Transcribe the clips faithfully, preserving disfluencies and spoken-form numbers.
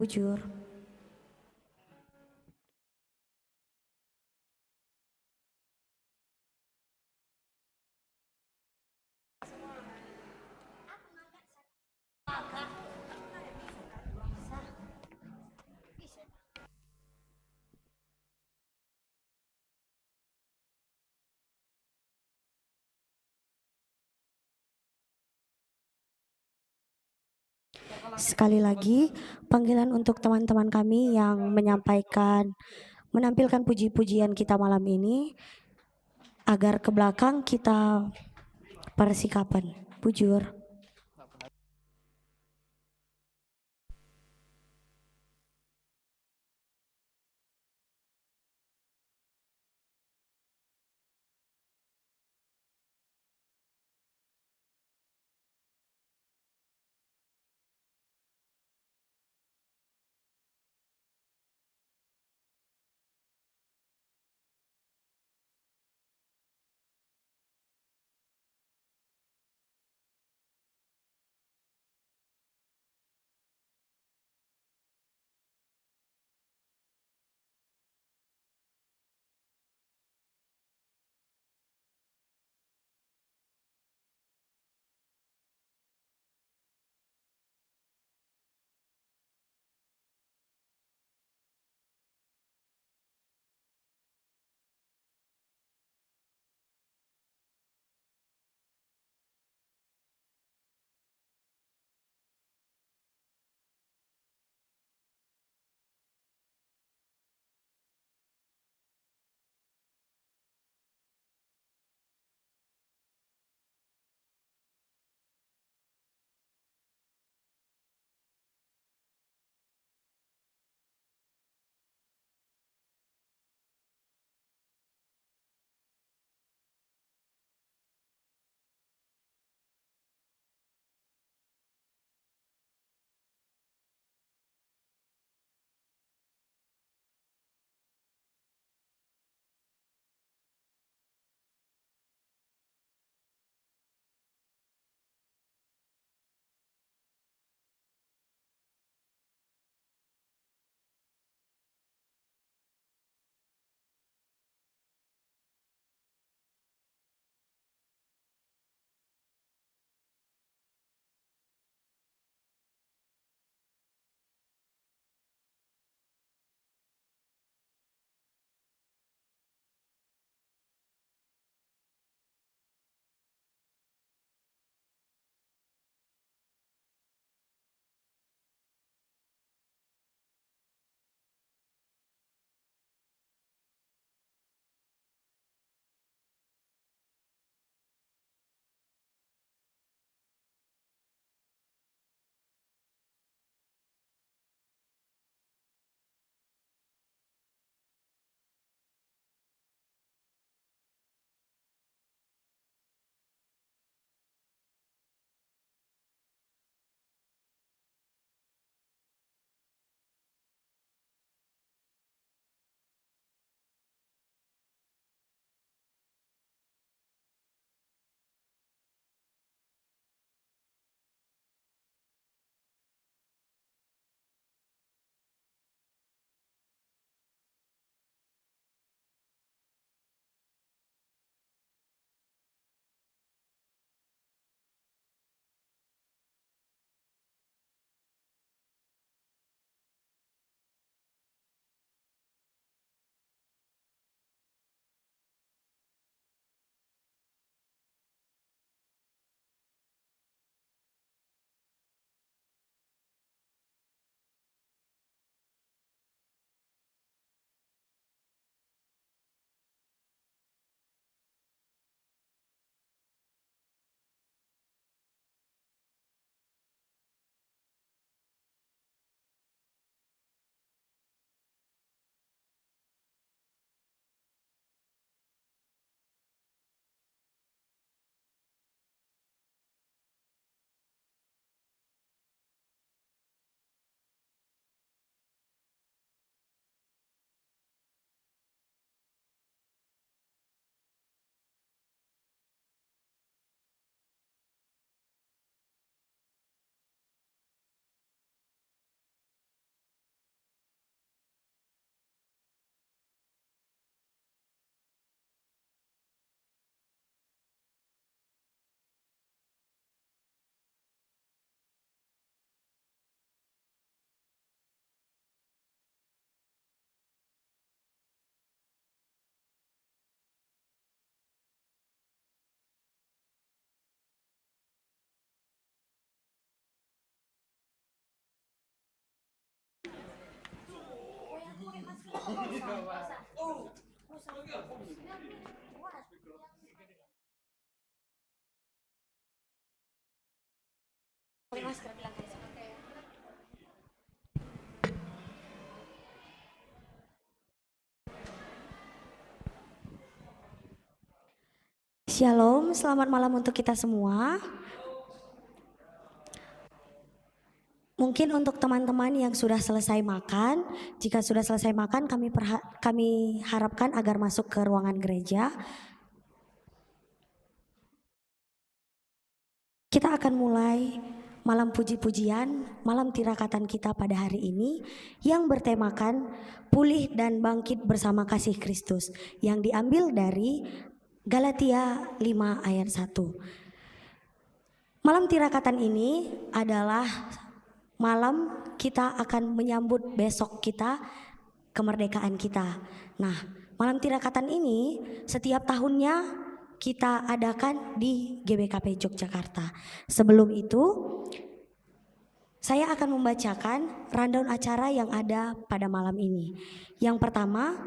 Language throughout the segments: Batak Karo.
Bujur. Sekali lagi, panggilan untuk teman-teman kami yang menyampaikan, menampilkan puji-pujian kita malam ini, agar ke belakang kita persikapan. Bujur. Shalom, selamat malam untuk kita semua. Mungkin untuk teman-teman yang sudah selesai makan, jika sudah selesai makan, kami perha-, kami harapkan agar masuk ke ruangan gereja. Kita akan mulai malam puji-pujian, malam tirakatan kita pada hari ini yang bertemakan Pulih dan Bangkit Bersama Kasih Kristus, yang diambil dari Galatia lima ayat satu. Malam tirakatan ini adalah malam kita akan menyambut besok kita, kemerdekaan kita. Nah, malam tirakatan ini setiap tahunnya kita adakan di G B K P Yogyakarta. Sebelum itu, saya akan membacakan rundown acara yang ada pada malam ini. Yang pertama,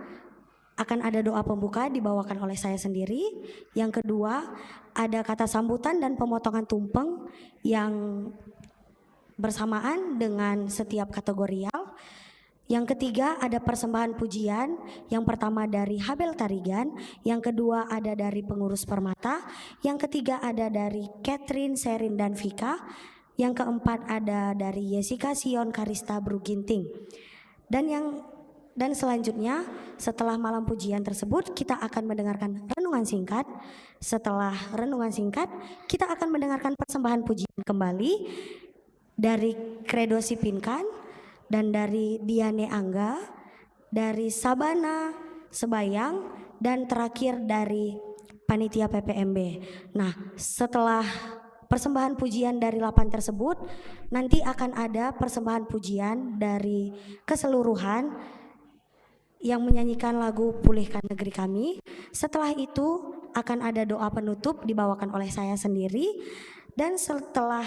akan ada doa pembuka dibawakan oleh saya sendiri. Yang kedua, ada kata sambutan dan pemotongan tumpeng yang bersamaan dengan setiap kategorial. Yang ketiga, ada persembahan pujian. Yang pertama dari Habel Tarigan, yang kedua ada dari Pengurus Permata, yang ketiga ada dari Catherine, Serin, dan Vika, yang keempat ada dari Yesika, Sion, Karista, Bru Ginting. Dan yang, dan selanjutnya, setelah malam pujian tersebut, kita akan mendengarkan renungan singkat. Setelah renungan singkat, kita akan mendengarkan persembahan pujian kembali dari Credo Sipinkan dan dari Diane Angga, dari Sabana Sebayang, dan terakhir dari panitia P P M B. Nah, setelah persembahan pujian dari delapan tersebut, nanti akan ada persembahan pujian dari keseluruhan yang menyanyikan lagu Pulihkan Negeri Kami. Setelah itu akan ada doa penutup dibawakan oleh saya sendiri. Dan setelah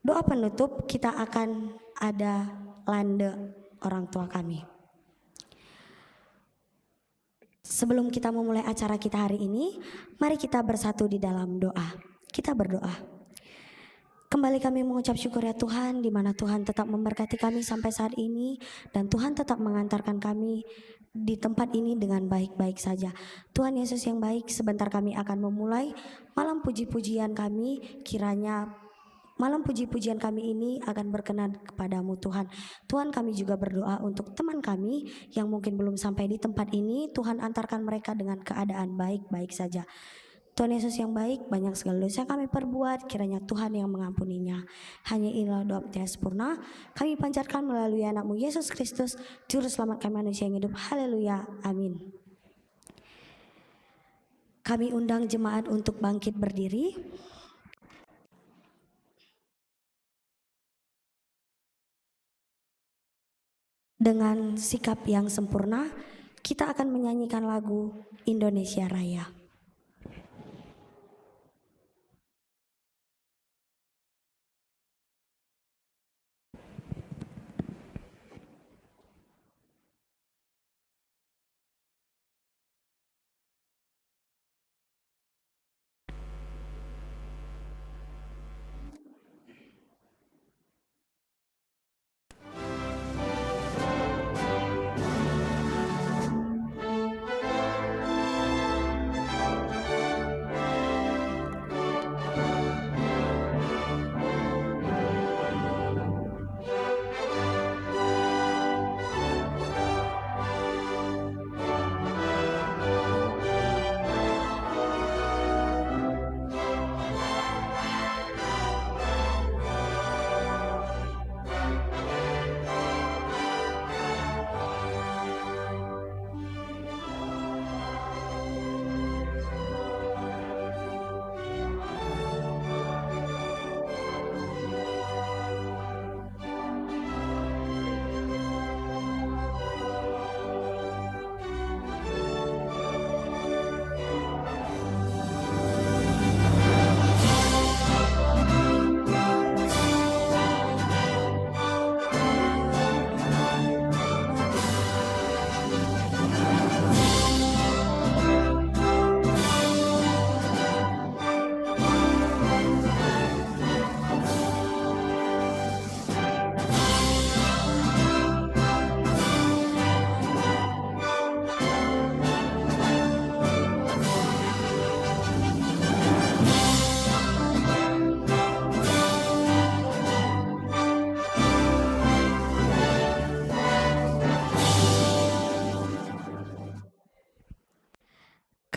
doa penutup, kita akan ada lande orang tua kami. Sebelum kita memulai acara kita hari ini, mari kita bersatu di dalam doa. Kita berdoa. Kembali kami mengucap syukur, ya Tuhan, di mana Tuhan tetap memberkati kami sampai saat ini, dan Tuhan tetap mengantarkan kami di tempat ini dengan baik-baik saja. Tuhan Yesus yang baik, sebentar kami akan memulai malam puji-pujian kami, kiranya malam puji-pujian kami ini akan berkenan kepada-Mu, Tuhan. Tuhan, kami juga berdoa untuk teman kami yang mungkin belum sampai di tempat ini. Tuhan, antarkan mereka dengan keadaan baik-baik saja. Tuhan Yesus yang baik, banyak segala dosa yang kami perbuat, kiranya Tuhan yang mengampuninya. Hanya inilah doa percaya sempurna kami panjatkan melalui Anak-Mu Yesus Kristus, Juru Selamat kami manusia yang hidup. Haleluya. Amin. Kami undang jemaat untuk bangkit berdiri. Dengan sikap yang sempurna, kita akan menyanyikan lagu Indonesia Raya.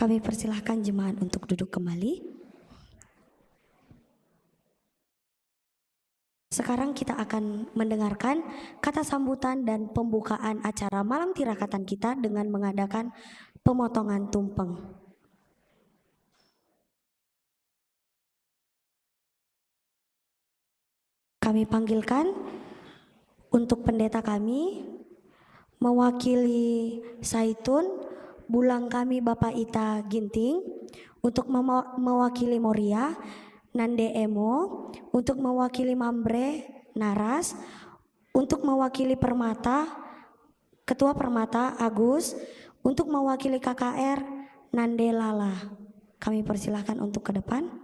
Kami persilahkan jemaat untuk duduk kembali. Sekarang kita akan mendengarkan kata sambutan dan pembukaan acara Malam Tirakatan kita dengan mengadakan pemotongan tumpeng. Kami panggilkan untuk pendeta kami, mewakili Saitun, bulang kami Bapak Ita Ginting, untuk mema-, mewakili Moria, Nande Emo, untuk mewakili Mamre, Naras, untuk mewakili Permata, Ketua Permata, Agus, untuk mewakili K K R, Nande Lala. Kami persilahkan untuk ke depan.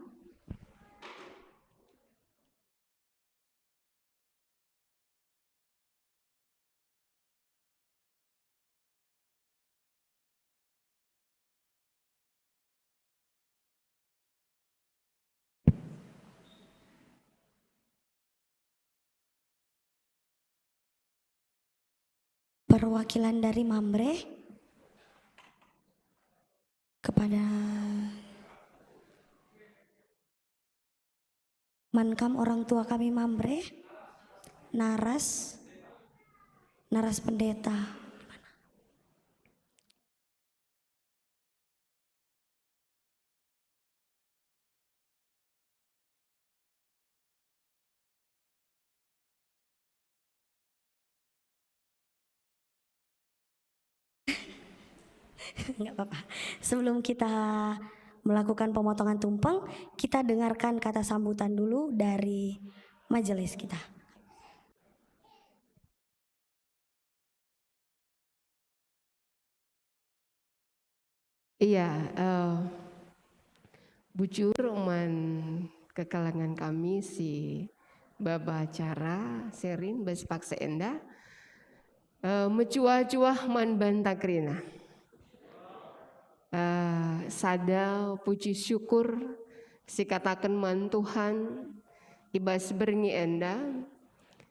Perwakilan dari Mamre kepada man kam orang tua kami Mamre, Naras, Naras Pendeta. Nggak apa-apa. Sebelum kita melakukan pemotongan tumpeng, kita dengarkan kata sambutan dulu dari majelis kita. Iya, eh, bujur man kekelengen kami si baba acara Serin bas paksa enda, eh, mejuah-juah man banta kerina. Eh, sada puji syukur sikataken man Tuhan i bas berngi enda,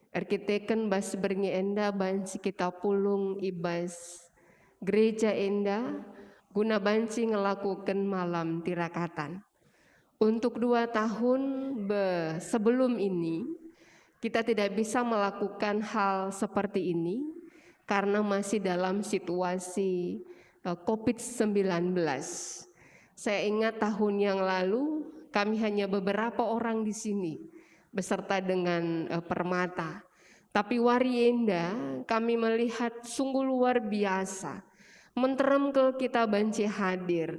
erkiteken bas berngi enda banci kita pulung i bas gereja enda guna banci ngelakuken malam tirakatan. Untuk dua tahun be-, sebelum ini, kita tidak bisa melakukan hal seperti ini karena masih dalam situasi, eh, covid sembilan belas. Saya ingat tahun yang lalu, kami hanya beberapa orang di sini beserta dengan, eh, Permata. Tapi wari enda kami melihat sungguh luar biasa. Menterem kal kita banci hadir.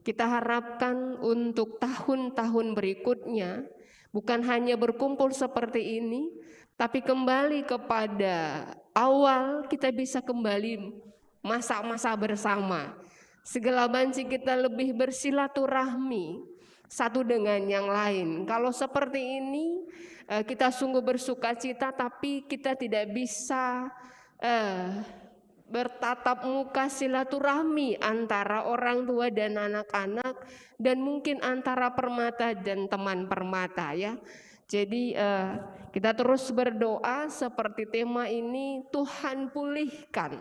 Kita harapkan untuk tahun-tahun berikutnya, bukan hanya berkumpul seperti ini, tapi kembali kepada awal, kita bisa kembali masak-masak bersama. Segala banci kita lebih bersilaturahmi satu dengan yang lain. Kalau seperti ini, eh, kita sungguh bersuka cita, tapi kita tidak bisa, eh, bertatap muka silaturahmi antara orang tua dan anak-anak, dan mungkin antara Permata dan teman Permata, ya. Jadi, eh, kita terus berdoa seperti tema ini, Tuhan pulihkan.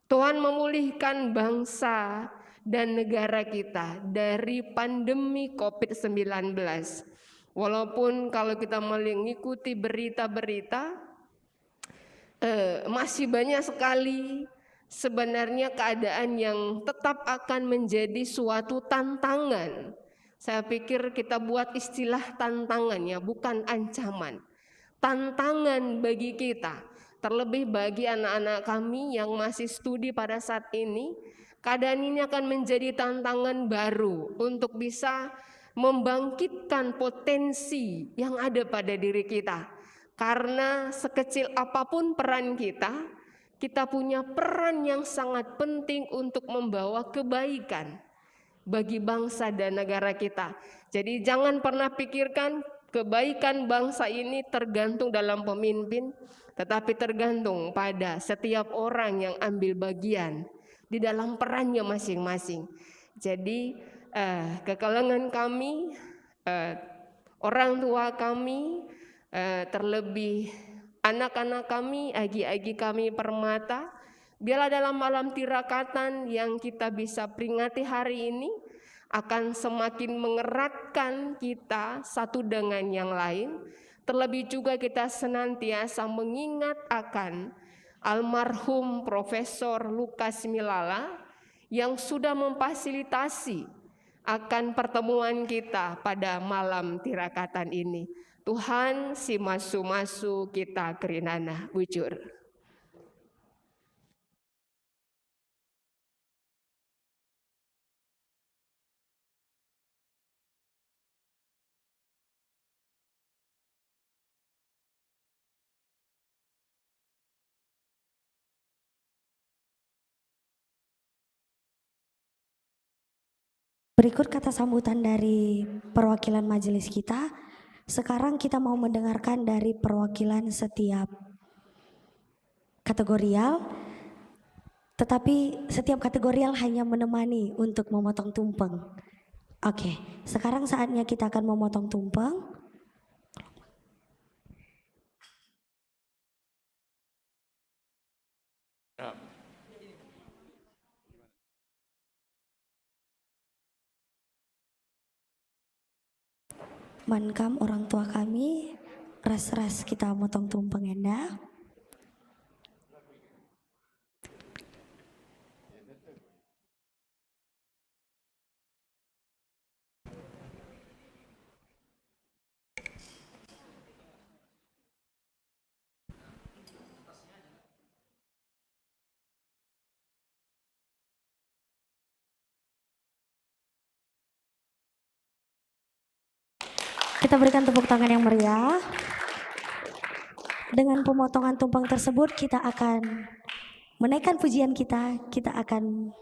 Tuhan memulihkan bangsa dan negara kita dari pandemi covid sembilan belas. Walaupun kalau kita mengikuti berita-berita, eh, masih banyak sekali sebenarnya keadaan yang tetap akan menjadi suatu tantangan. Saya pikir kita buat istilah tantangan, ya, bukan ancaman. Tantangan bagi kita, terlebih bagi anak-anak kami yang masih studi pada saat ini, keadaan ini akan menjadi tantangan baru untuk bisa membangkitkan potensi yang ada pada diri kita. Karena sekecil apapun peran kita, kita punya peran yang sangat penting untuk membawa kebaikan bagi bangsa dan negara kita. Jadi, jangan pernah pikirkan kebaikan bangsa ini tergantung dalam pemimpin, tetapi tergantung pada setiap orang yang ambil bagian di dalam perannya masing-masing. Jadi, eh, kekelengen kami, eh, orang tua kami, eh, terlebih anak-anak kami, agi-agi kami Permata, biarlah dalam malam tirakatan yang kita bisa peringati hari ini, akan semakin mengeratkan kita satu dengan yang lain, terlebih juga kita senantiasa mengingat akan almarhum Profesor Lukas Milala yang sudah memfasilitasi akan pertemuan kita pada malam tirakatan ini. Tuhan si masu-masu kita kerinana. Bujur. Berikut kata sambutan dari perwakilan majelis kita. Sekarang kita mau mendengarkan dari perwakilan setiap kategorial, tetapi setiap kategorial hanya menemani untuk memotong tumpeng. Oke, sekarang saatnya kita akan memotong tumpeng. Man kam orang tua kami, ras-ras kita motong tumpeng enda. Kita berikan tepuk tangan yang meriah. Dengan pemotongan tumpeng tersebut, kita akan menaikkan pujian kita. Kita akan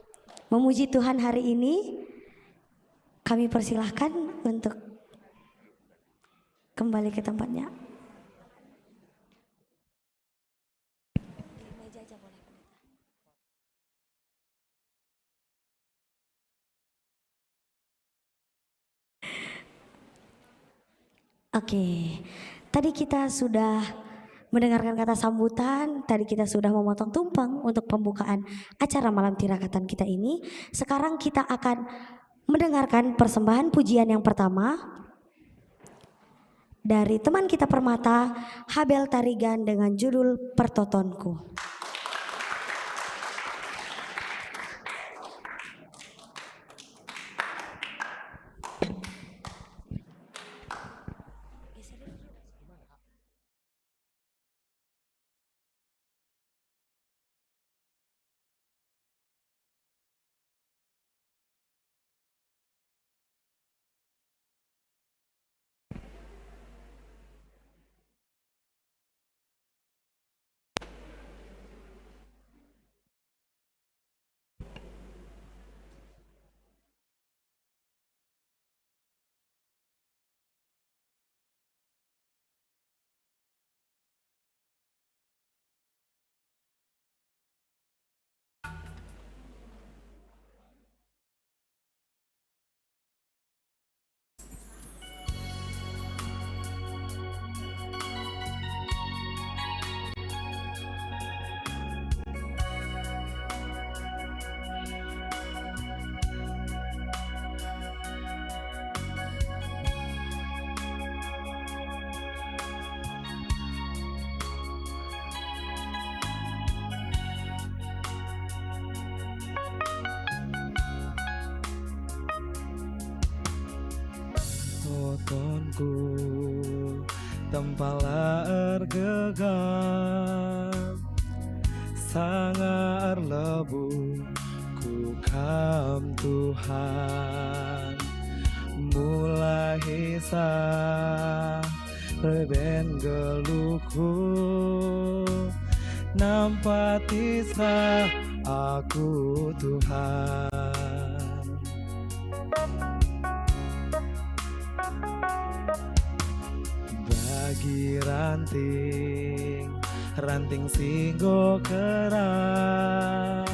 memuji Tuhan hari ini. Kami persilahkan untuk kembali ke tempatnya. Oke, tadi kita sudah mendengarkan kata sambutan, tadi kita sudah memotong tumpeng untuk pembukaan acara malam tirakatan kita ini. Sekarang kita akan mendengarkan persembahan pujian yang pertama dari teman kita Permata, Habel Tarigan, dengan judul Pertotonku. Totonku, tempala ergegam, sanga erlebuh ku Kam, Tuhan. Mulai sa reben geluhku, nampati sa aku, Tuhan. Bagi ranting, ranting si enggo kerap,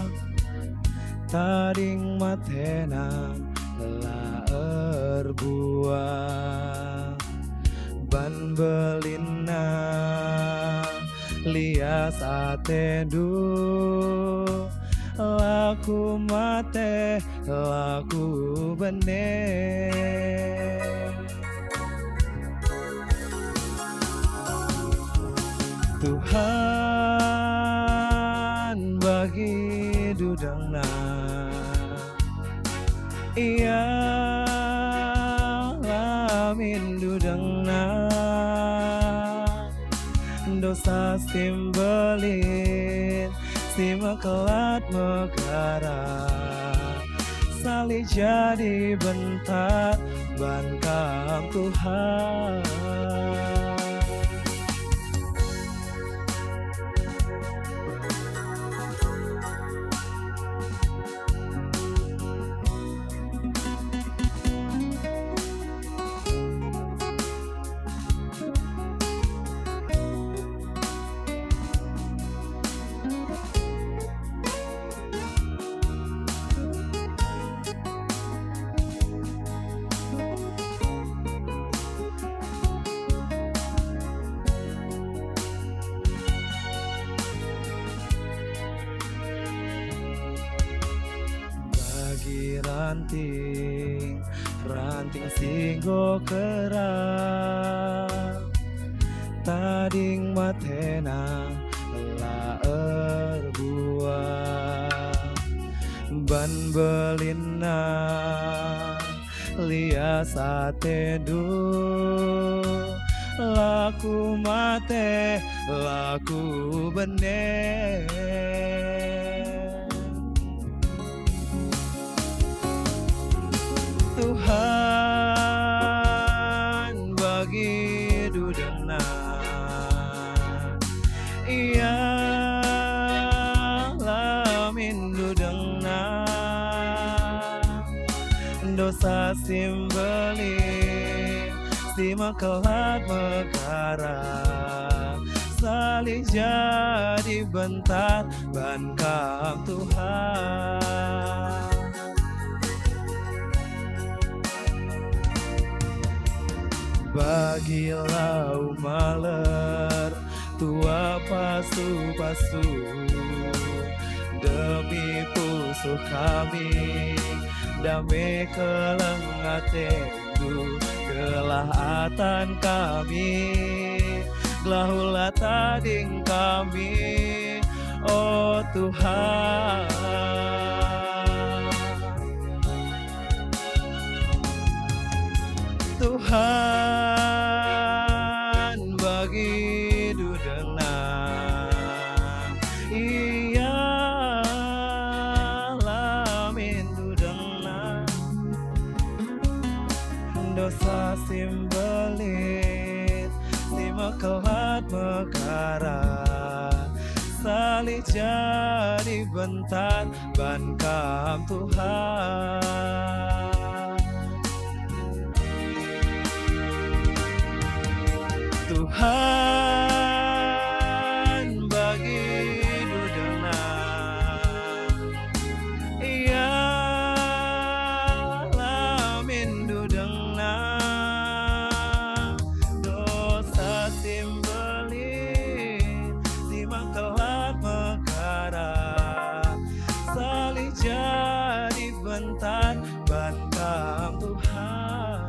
tading matena la erbuah. Ban belinna lias atendu, La ku mate, la ku bene. Tuhan bagi dudengna, ia la min dudengna. Dosa si mbelin, si mekelat megara, salih jadi bentar ban Kam, Tuhan. Bagi ranting, ranting si enggo kera, tading matena la erbuah. Ban belinna lias atendu, la ku mate, la ku bene. Tuhan bagi dudengna, ia la min dudengna. Dosa si mbelin, si mekelat megara, salih jadi bentar ban Kam, Tuhan. Bagi lau maler, tua pasu-pasu, demi pusuh kami, dame keleng atendu, gelah atan kami, gelah ula tading kami, o Tuhan. Tuhan bagi dudengna, ia la min dudengna. Dosa si mbelin, si mekelat megara, salih jadi bentar ban Kam, Tuhan. Tuhan bagi dudengna, ia la min dudengna. Dosa si mbelin, si mekelat megara, salih jadi bentar ban Kam, Tuhan.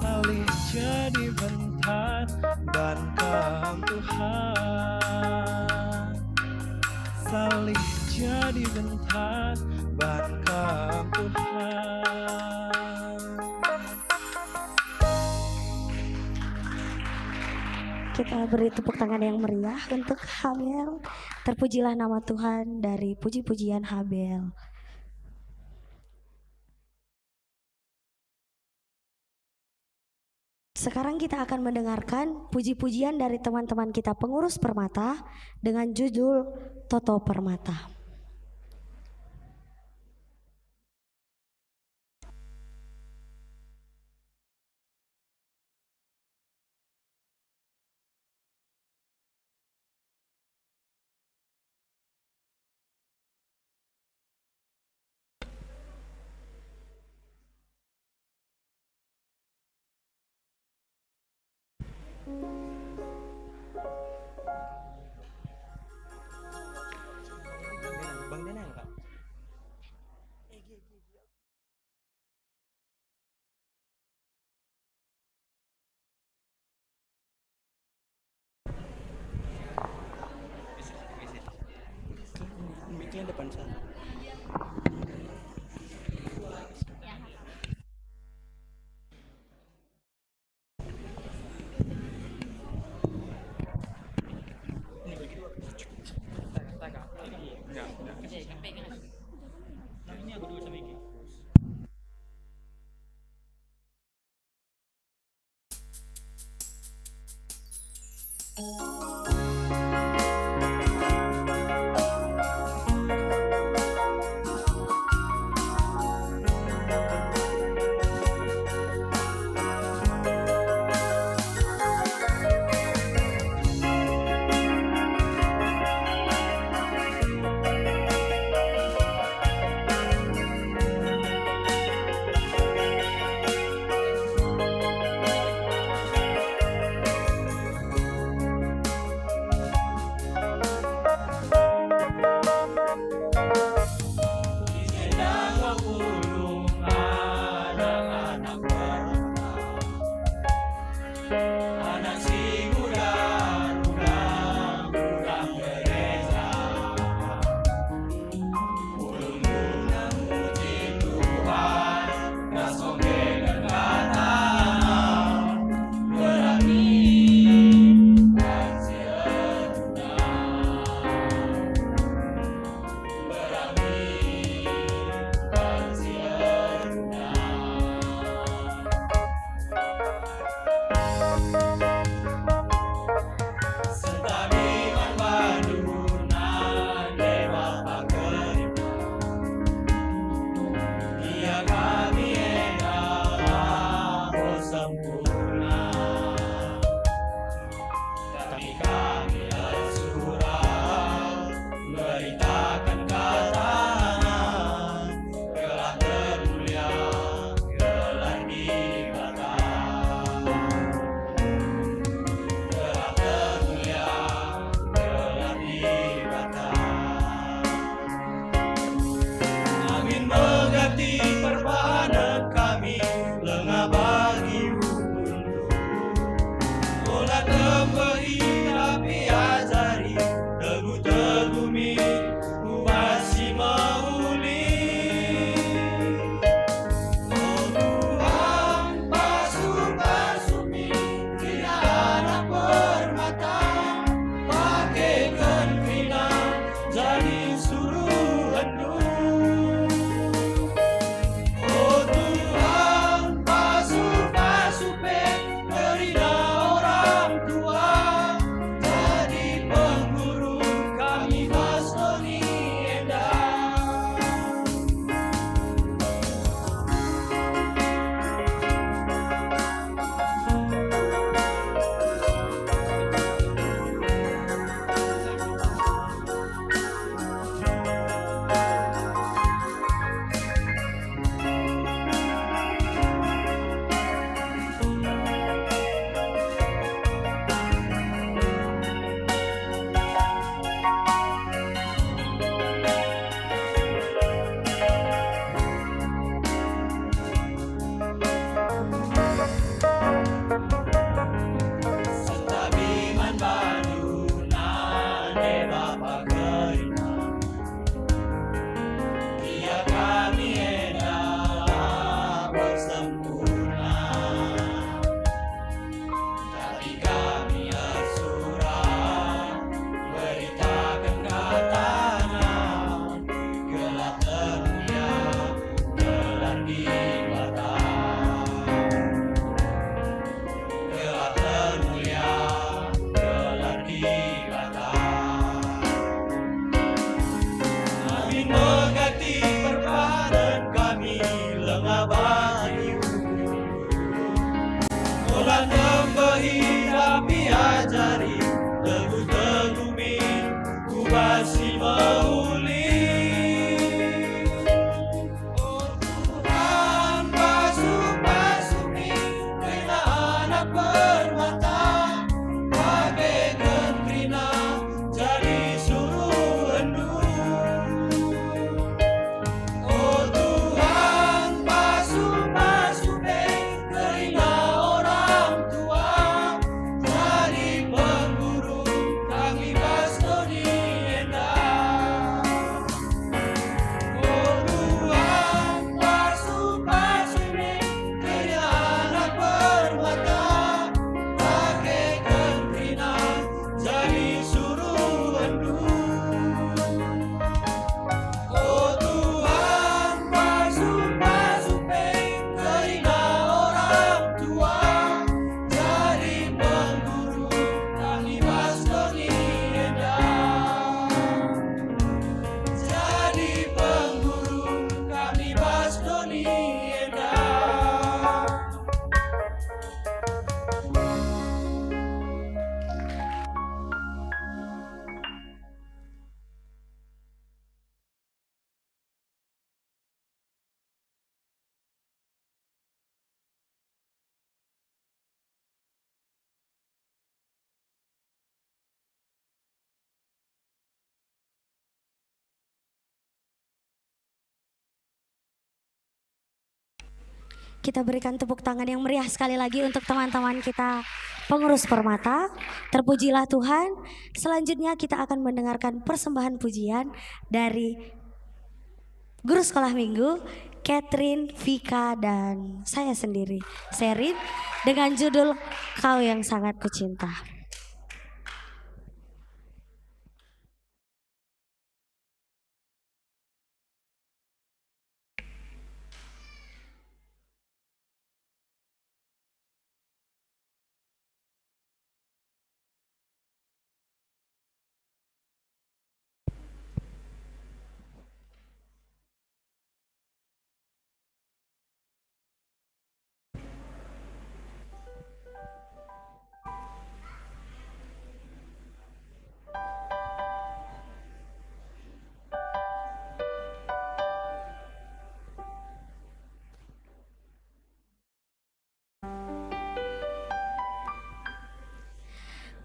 Salih jadi bentar ban Kam, Tuhan. Salih jadi bentar ban Kam, Tuhan. Kita beri tepuk tangan yang meriah untuk Habel. Terpujilah nama Tuhan dari puji-pujian Habel. Sekarang kita akan mendengarkan puji-pujian dari teman-teman kita pengurus Permata dengan judul Toto Permata. Depan sana. Nah, ini aku dulu sama Iki. Kita berikan tepuk tangan yang meriah sekali lagi untuk teman-teman kita pengurus Permata. Terpujilah Tuhan. Selanjutnya kita akan mendengarkan persembahan pujian dari guru sekolah minggu, Catherine, Vika, dan saya sendiri, Sherin, dengan judul Kau Yang Sangat Kucinta.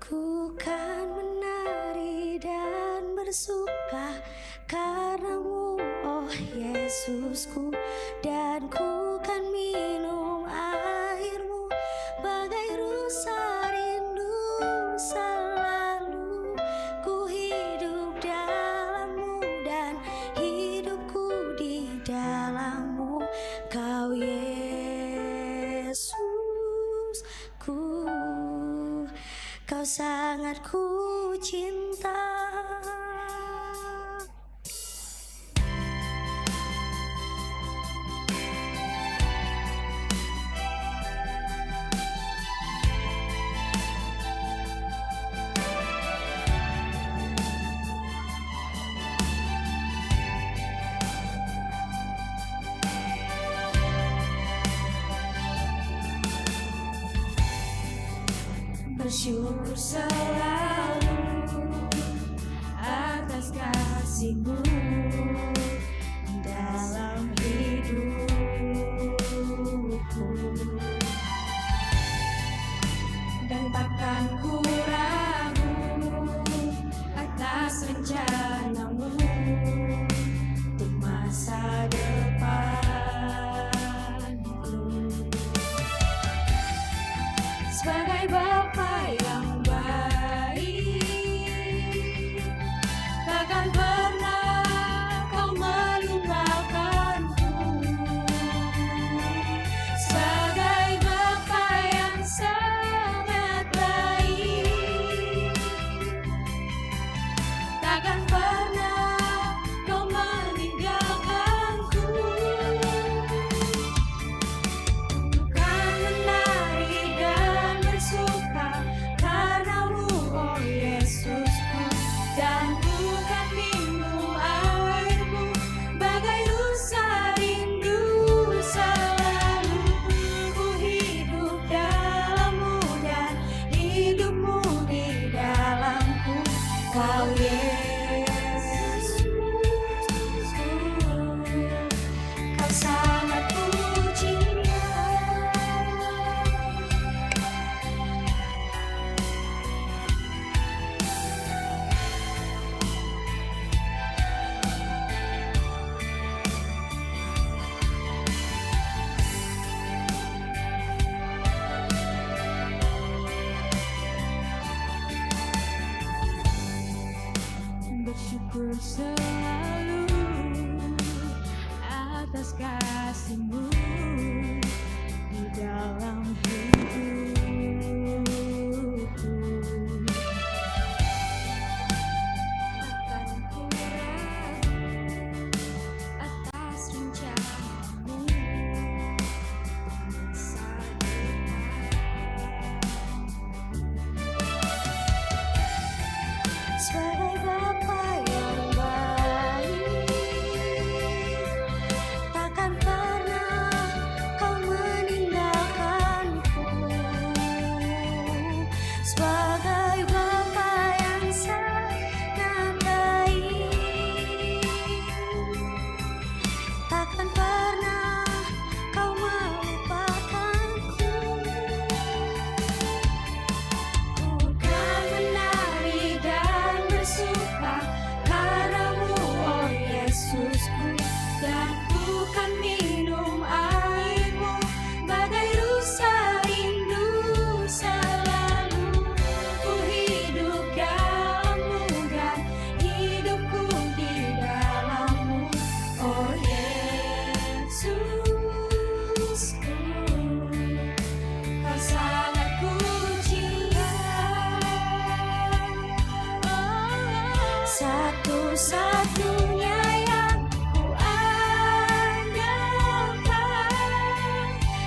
Ku kan menari dan bersuka karena-Mu, oh Yesusku, dan ku kan minum air-Mu bagai rusa rindu selalu. Ku hidup dalam-Mu dan hidupku di dalam-Mu, Kau Yesus. Ku, Kau sangat ku cinta. Bersyukur selalu atas kasih-Mu dalam hidupku, dan takkan ku ragu atas rencana-Mu untuk masa depanku. Sebagai Bapa yang baik, takkan pernah Kau melupakanku. Sebagai Bapa yang sangat baik, takkan pernah Kau meninggalkanku. Ku kan menari dan bersuka karena-Mu, oh Yesusku, dan ku kan minum air-Mu bagai rusa rindu selalu. Ku hidup dalam-Mu dan hidupmu di dalamku, Kau Yesusku, Kau sangat kucinta. Bersyukur selalu atas kasih-Mu di dalam hidupku. Takkan ku ragu atas rencana-Mu untuk masa depan. Sebagai Bapa yang baik, takkan pernah Kau meninggalkanku. Sebagai Bapa yang sangat baik, takkan pernah Kau melupakanku. Ku kan menari dan bersuka Satu-satunya yang kuandalkan,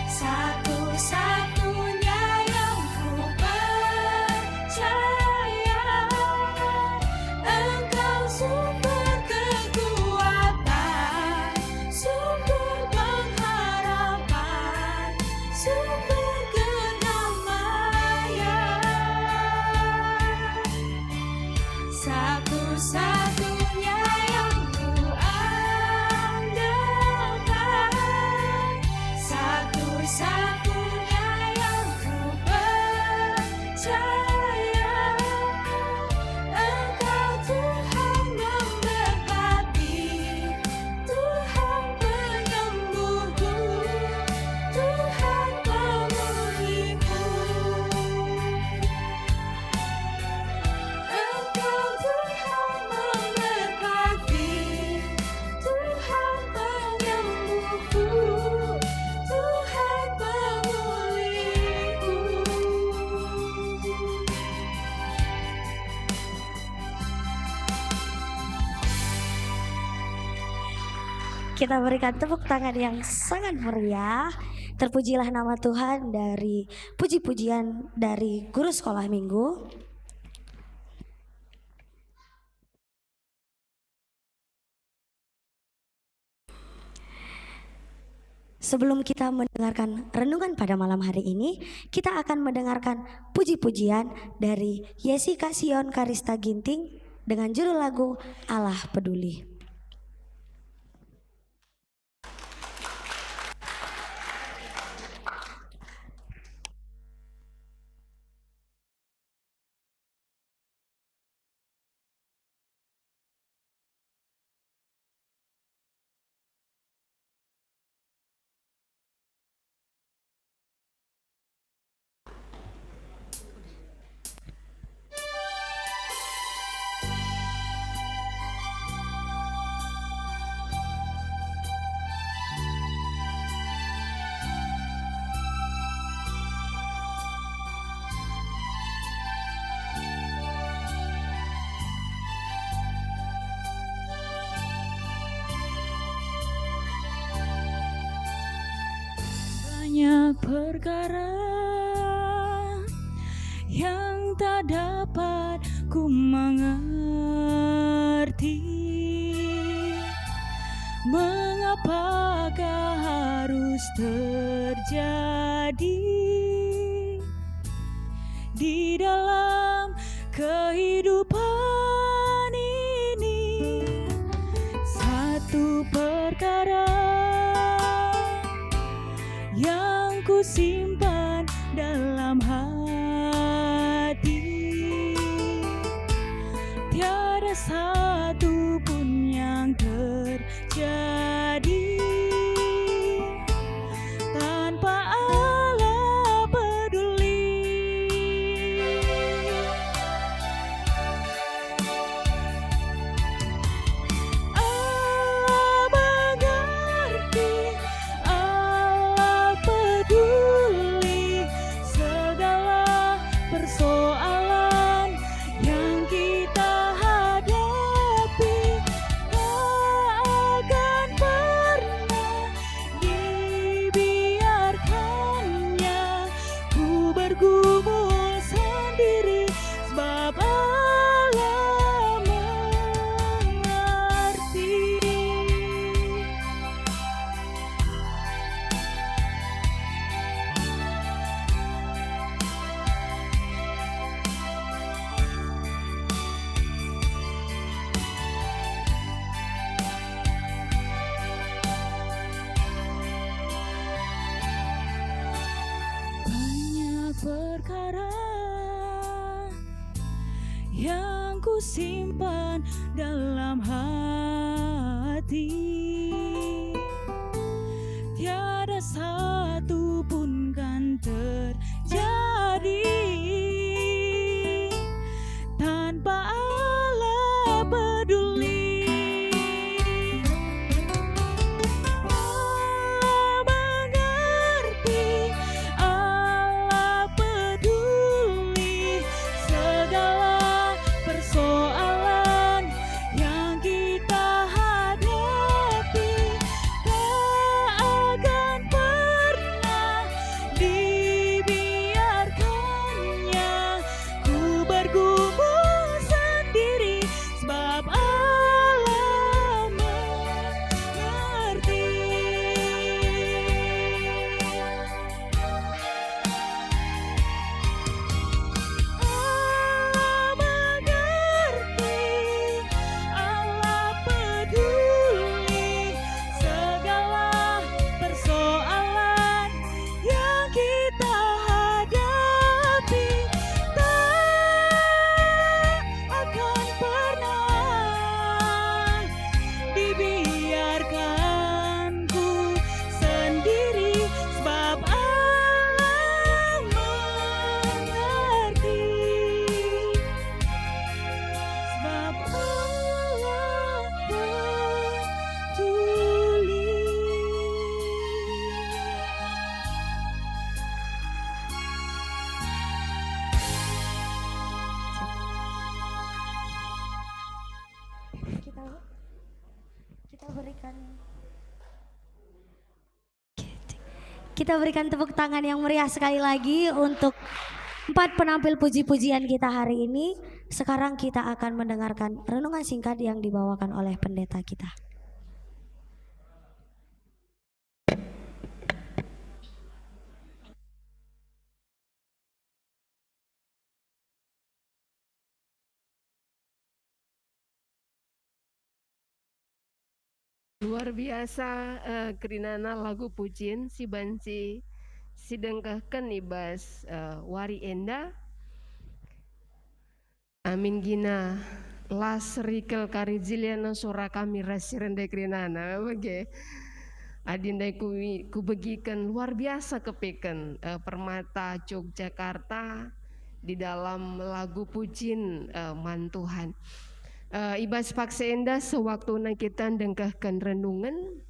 satu-satunya yang kupercaya, Engkau sumber kekuatan, sumber pengharapan, sumber kedamaian. Satu-satunya yang kuandalkan, satu-satunya yang kupercaya, Engkau Tuhan memberkati, Tuhan penyembuhku, Tuhan pemulihku. Engkau Tuhan memberkati, Tuhan penyembuhku, Tuhan pemulihku. Kita berikan tepuk tangan yang sangat meriah. Terpujilah nama Tuhan dari puji-pujian dari guru sekolah minggu. Sebelum kita mendengarkan renungan pada malam hari ini, kita akan mendengarkan puji-pujian dari Yesika Sion Karista Ginting dengan judul lagu Allah Peduli. Banyak perkara yang tak dapat ku mengerti. Mengapakah harus terjadi di dalam kehidupan ini? Satu perkara yang kusimpan dalam hati, tiada satu pun yang terjadi tanpa Allah peduli. Allah mengerti, Allah peduli segala persoalan yang kita hadapi. Tak akan pernah dibiarkannya ku bergumul sendiri, sebab Allah mengerti. Banyak perkara yang kusimpan dalam hati, tiada satu pun kan terjadi tanpa Allah peduli. Allah mengerti, Allah peduli segala persoalan Kita berikan, kita berikan tepuk tangan yang meriah sekali lagi untuk empat penampil puji-pujian kita hari ini. Sekarang kita akan mendengarkan renungan singkat yang dibawakan oleh pendeta kita. Luar biasa, eh, kerinana lagu pujin si banci sidengkehken i bas, eh, wari enda. Amin gina, las rikel kari jiliana sora kami ras si rende kerinana, bage. Adi ndai ku, kubegiken luar biasa kepeken, eh, Permata Yogyakarta di dalam lagu pujin, eh, man Tuhan. Eh, i bas paksa enda sewaktuna kita ndengkehken renungen,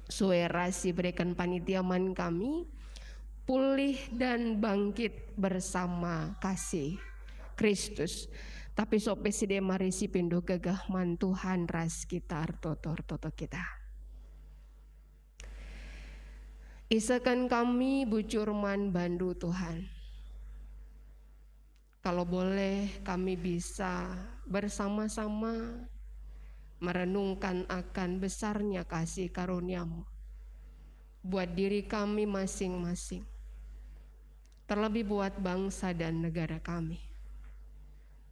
sue ras si bereken panitia man kami, pulih dan bangkit bersama kasih Kristus. Tapi sope si de mari si pindo gegeh man Tuhan ras kita ertoto-ertoto kita. Isaken kami bujur man bandu, Tuhan. Kalau boleh, kami bisa bersama-sama merenungkan akan besarnya kasih karunia-Mu buat diri kami masing-masing, terlebih buat bangsa dan negara kami.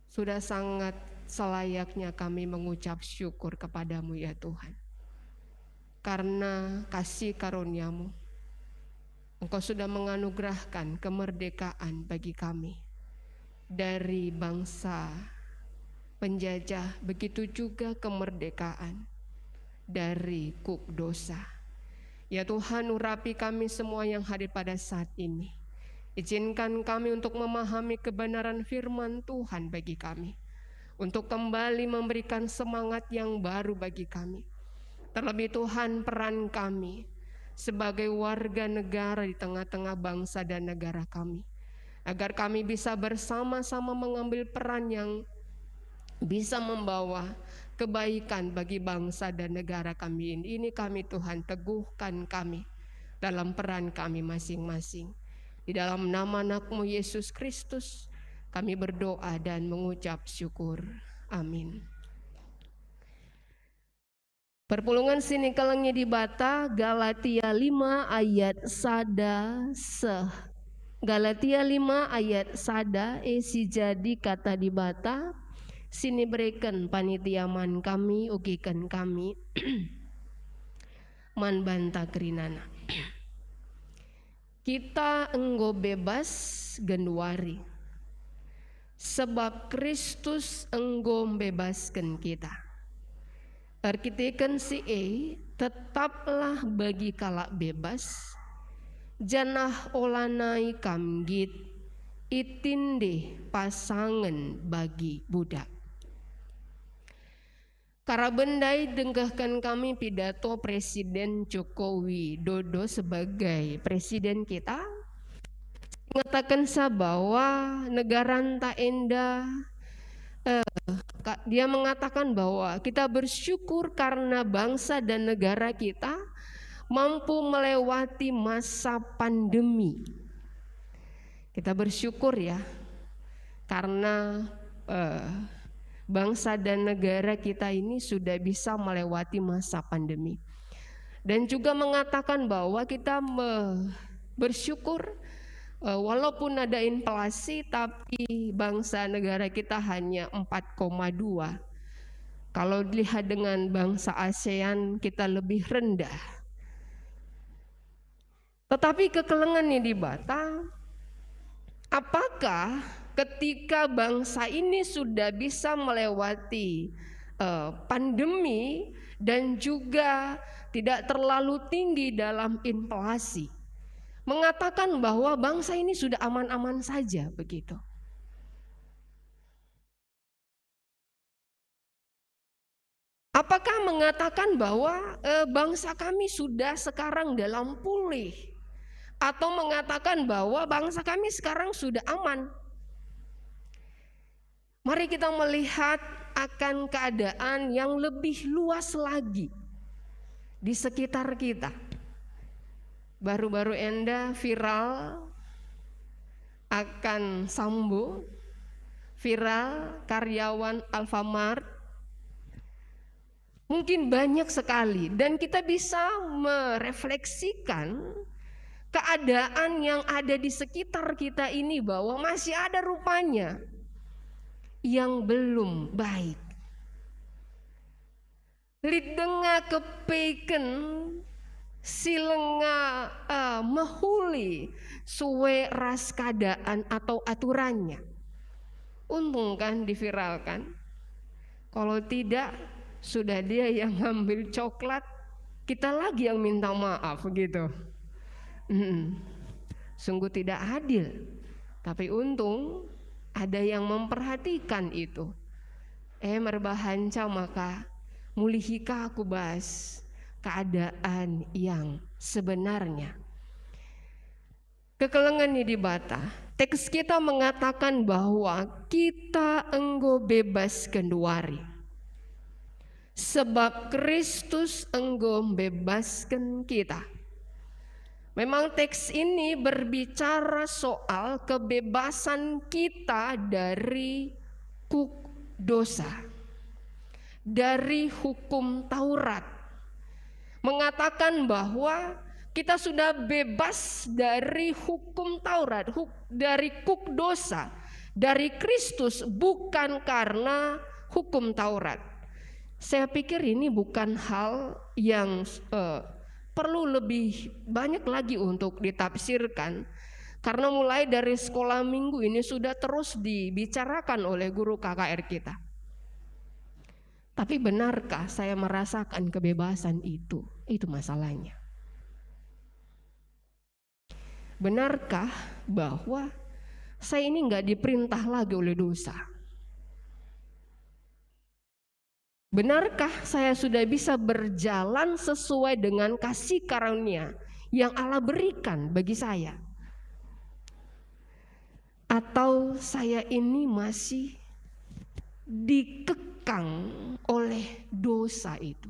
Sudah sangat selayaknya kami mengucap syukur kepada-Mu, ya Tuhan, karena kasih karunia-Mu. Engkau sudah menganugerahkan kemerdekaan bagi kami dari bangsa penjajah, begitu juga kemerdekaan dari kuk dosa. Ya Tuhan, urapi kami semua yang hadir pada saat ini. Izinkan kami untuk memahami kebenaran firman Tuhan bagi kami, untuk kembali memberikan semangat yang baru bagi kami. Terlebih Tuhan, peran kami sebagai warga negara di tengah-tengah bangsa dan negara kami, agar kami bisa bersama-sama mengambil peran yang bisa membawa kebaikan bagi bangsa dan negara kami ini. Ini kami, Tuhan, teguhkan kami dalam peran kami masing-masing. Di dalam nama Anak-Mu, Yesus Kristus, kami berdoa dan mengucap syukur. Amin. Perpulungen si nikelengi Dibata, Galatia lima ayat sada seh. Galatia lima ayat sada, e si jadi kata Dibata, si nibereken panitia man kami, ugiken kami man banta kerinana. Kita enggo bebas genduari, sebab Kristus enggo mbebasken kita. Erkiteken si e, tetaplah bagi kalak bebas, janah olanai kam nggit itindih pasangen bagi budak. Karaben ndai dengkehken kami pidato Presiden Joko Widodo sebagai presiden kita. Ngatakensa bahwa negaranta enda, eh, ka-, dia mengatakan bahwa kita bersyukur karena bangsa dan negara kita mampu melewati masa pandemi. Kita bersyukur ya, karena, eh, bangsa dan negara kita ini sudah bisa melewati masa pandemi. Dan juga mengatakan bahwa kita me-, bersyukur, eh, walaupun ada inflasi, tapi bangsa negara kita hanya empat koma dua. Kalau dilihat dengan bangsa ASEAN, kita lebih rendah. Tetapi kekelengen ni Dibata, apakah ketika bangsa ini sudah bisa melewati, eh, pandemi dan juga tidak terlalu tinggi dalam inflasi, mengatakan bahwa bangsa ini sudah aman-aman saja begitu? Apakah mengatakan bahwa, eh, bangsa kami sudah sekarang dalam pulih? Atau mengatakan bahwa bangsa kami sekarang sudah aman? Mari kita melihat akan keadaan yang lebih luas lagi di sekitar kita. Baru-baru enda viral akan Sambo, viral karyawan Alfamart. Mungkin banyak sekali, dan kita bisa merefleksikan keadaan yang ada di sekitar kita ini, bahwa masih ada rupanya yang belum baik. Lit denga kepeken si langa, eh, mehuli sue ras keadaan atau aturannya. Untung kan diviralkan? Kalau tidak, sudah dia yang ngambil coklat, kita lagi yang minta maaf gitu. Mm-mm. Sungguh tidak adil. Tapi untung ada yang memperhatikan itu. Eh, merbahanca maka mulihi ka ku bas keadaan yang sebenarnya. Kekelengen ni Dibata, teks kita mengatakan bahwa kita enggo bebas genduari, sebab Kristus enggo mbebasken kita. Memang teks ini berbicara soal kebebasan kita dari kuk dosa, dari hukum Taurat. Mengatakan bahwa kita sudah bebas dari hukum Taurat, huk-, dari kuk dosa, dari Kristus, bukan karena hukum Taurat. Saya pikir ini bukan hal yang, eh, perlu lebih banyak lagi untuk ditafsirkan, karena mulai dari sekolah minggu ini sudah terus dibicarakan oleh guru K K R kita. Tapi benarkah saya merasakan kebebasan itu? Itu masalahnya. Benarkah bahwa saya ini nggak diperintah lagi oleh dosa? Benarkah saya sudah bisa berjalan sesuai dengan kasih karunia yang Allah berikan bagi saya? Atau saya ini masih dikekang oleh dosa itu,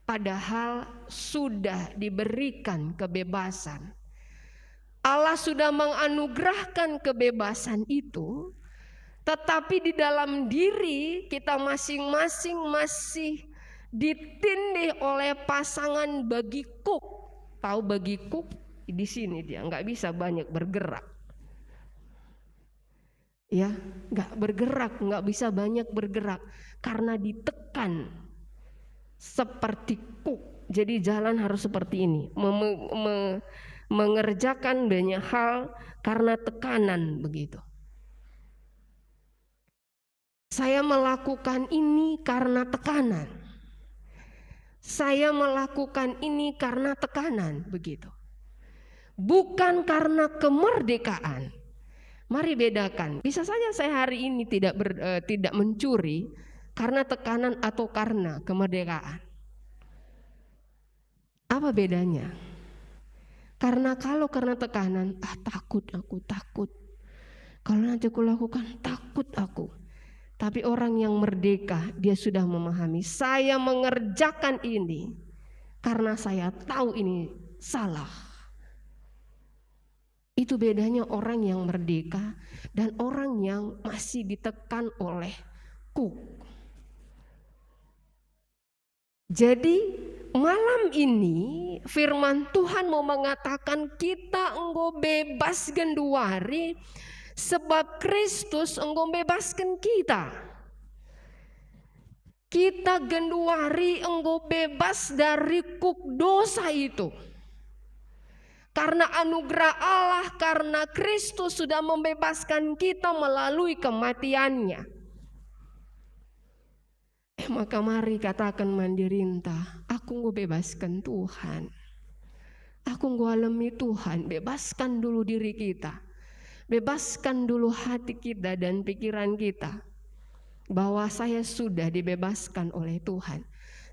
padahal sudah diberikan kebebasan? Allah sudah menganugerahkan kebebasan itu, tetapi di dalam diri kita masing-masing masih ditindih oleh pasangan bagi kuk. Tahu bagi kuk? Di sini dia, nggak bisa banyak bergerak. Ya, nggak bergerak, nggak bisa banyak bergerak karena ditekan seperti kuk. Jadi jalan harus seperti ini, mem-, me-, mengerjakan banyak hal karena tekanan begitu. Saya melakukan ini karena tekanan. Saya melakukan ini karena tekanan, begitu. Bukan karena kemerdekaan. Mari bedakan. Bisa saja saya hari ini tidak ber-, eh, tidak mencuri karena tekanan atau karena kemerdekaan. Apa bedanya? Karena kalau karena tekanan, "Ah, takut aku, takut. Kalau nanti aku lakukan, takut aku." Tapi orang yang merdeka, dia sudah memahami, "Saya mengerjakan ini karena saya tahu ini salah." Itu bedanya orang yang merdeka dan orang yang masih ditekan oleh kuk. Jadi, malam ini firman Tuhan mau mengatakan kita enggo bebas genduari sebab Kristus enggo bebasken kita. Kita genduari enggo bebas dari kuk dosa itu. Karena anugerah Allah, karena Kristus sudah membebaskan kita melalui kematian-Nya. Eh, maka mari kataken man dirinta, "Aku enggo bebasken Tuhan. Aku enggo alemi Tuhan." Bebaskan dulu diri kita. Bebaskan dulu hati kita dan pikiran kita bahwa saya sudah dibebaskan oleh Tuhan.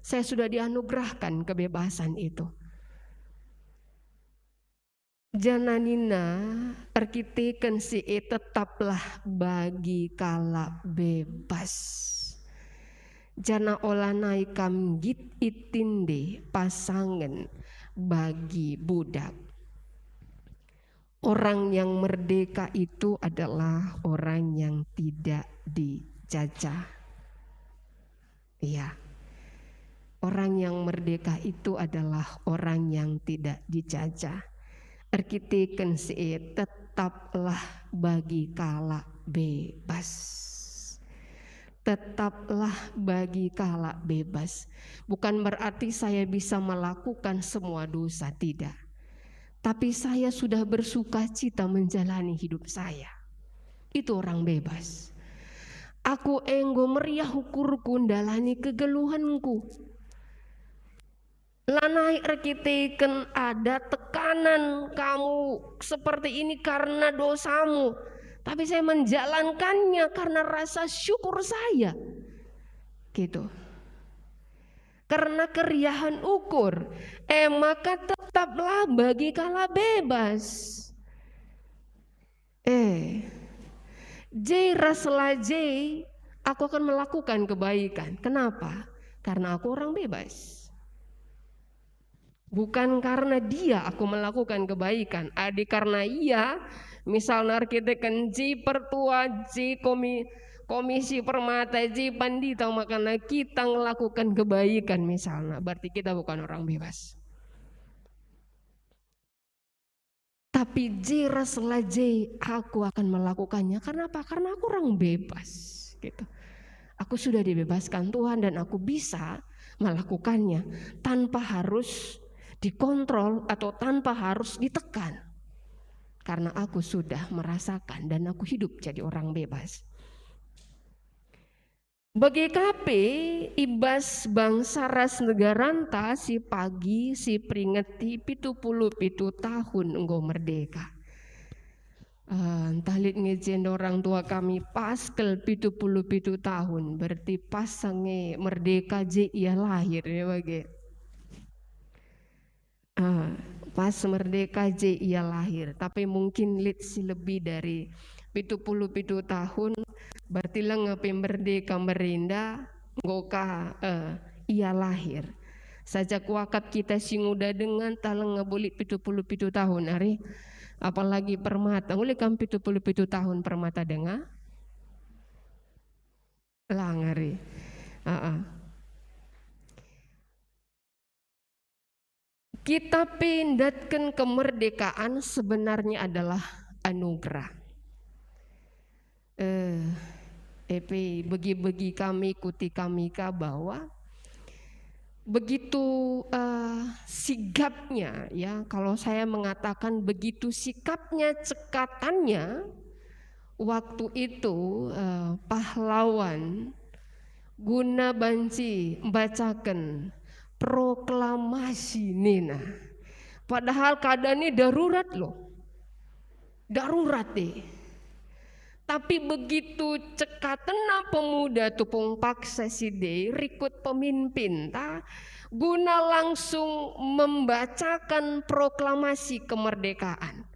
Saya sudah dianugerahkan kebebasan itu. Janah nina, erkiteken si e tetaplah bagi kalak bebas. Janah ola nai kam nggit itinde pasangen bagi budak. Orang yang merdeka itu adalah orang yang tidak dijajah. Iya. Orang yang merdeka itu adalah orang yang tidak dijajah. Erkiteken si e, tetaplah bagi kalak bebas. Tetaplah bagi kalak bebas. Bukan berarti saya bisa melakukan semua dosa, tidak. Tapi saya sudah bersukacita menjalani hidup saya. Itu orang bebas. Aku enggo meriah ukurku ndalani kegeluhenku. Lanai erkiteken ada tekanan kamu seperti ini karena dosamu, tapi saya menjalankannya karena rasa syukur saya. Gitu. Karena keriahen ukur, e maka tetaplah bagi kalak bebas. Eh, je ras la je, aku akan melakukan kebaikan. Kenapa? Karena aku orang bebas. Bukan karena dia aku melakukan kebaikan. Adi karena ia, misalna erkiteken je pertua, je komi-, komisi permata, je pandita, makana kita ngelakukan kebaikan misalna, berarti kita bukan orang bebas. Tapi je ras la je aku akan melakukannya. Karena apa? Karena aku orang bebas, gitu. Aku sudah dibebaskan Tuhan dan aku bisa melakukannya tanpa harus dikontrol atau tanpa harus ditekan. Karena aku sudah merasakan dan aku hidup jadi orang bebas. Bage ka pe i bas bangsa ras negaranta si pagi si peringeti pitu puluh pitu tahun enggo merdeka. Eh, ntah lit nge jenda orang tua kami pas kal pitu puluh pitu tahun, berarti pas nge merdeka je ia lahir, ya bage. Ah, pas merdeka je ia lahir, tapi mungkin lit si lebih dari pitu puluh pitu tahun, berarti langa pe merdeka merinda, enggo ka, eh, ia lahir. Saja kuakap kita si nguda denga ntah langa bo lit pitu puluh pitu tahun ari, apalagi permata. Uli kam pitu puluh pitu tahun permata denga? Lang ari. Aa. Kita pe ndatken kemerdekaan sebenarnya adalah anugerah. Eh, epe begi-begi kami, ikuti kami ka bahwa begitu, eh, sigapnya, ya, kalau saya mengatakan begitu sikapnya cekatannya, waktu itu, eh, pahlawan guna banci mbacaken proklamasi nina. Padahal keadaan ini darurat loh. Darurat deh. Tapi begitu cekatenna pemuda tupung paksa si de rikut pemimpinta guna langsung membacakan proklamasi kemerdekaan.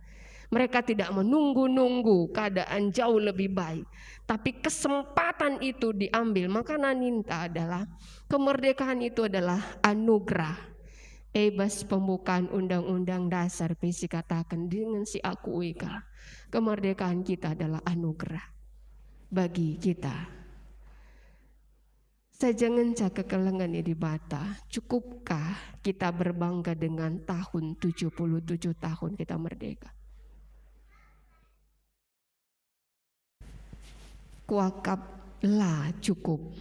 Mereka tidak menunggu-nunggu keadaan jauh lebih baik, tapi kesempatan itu diambil. Maka ninta adalah kemerdekaan itu adalah anugerah. E bas pembukaan Undang-Undang Dasar pe sikataken dingen siakui kal, kemerdekaan kita adalah anugerah bagi kita. Saja ngenca kekelengen i Dibata, cukupkah kita berbangga dengan tahun tujuh puluh tujuh tahun kita merdeka? Kuakap la cukup.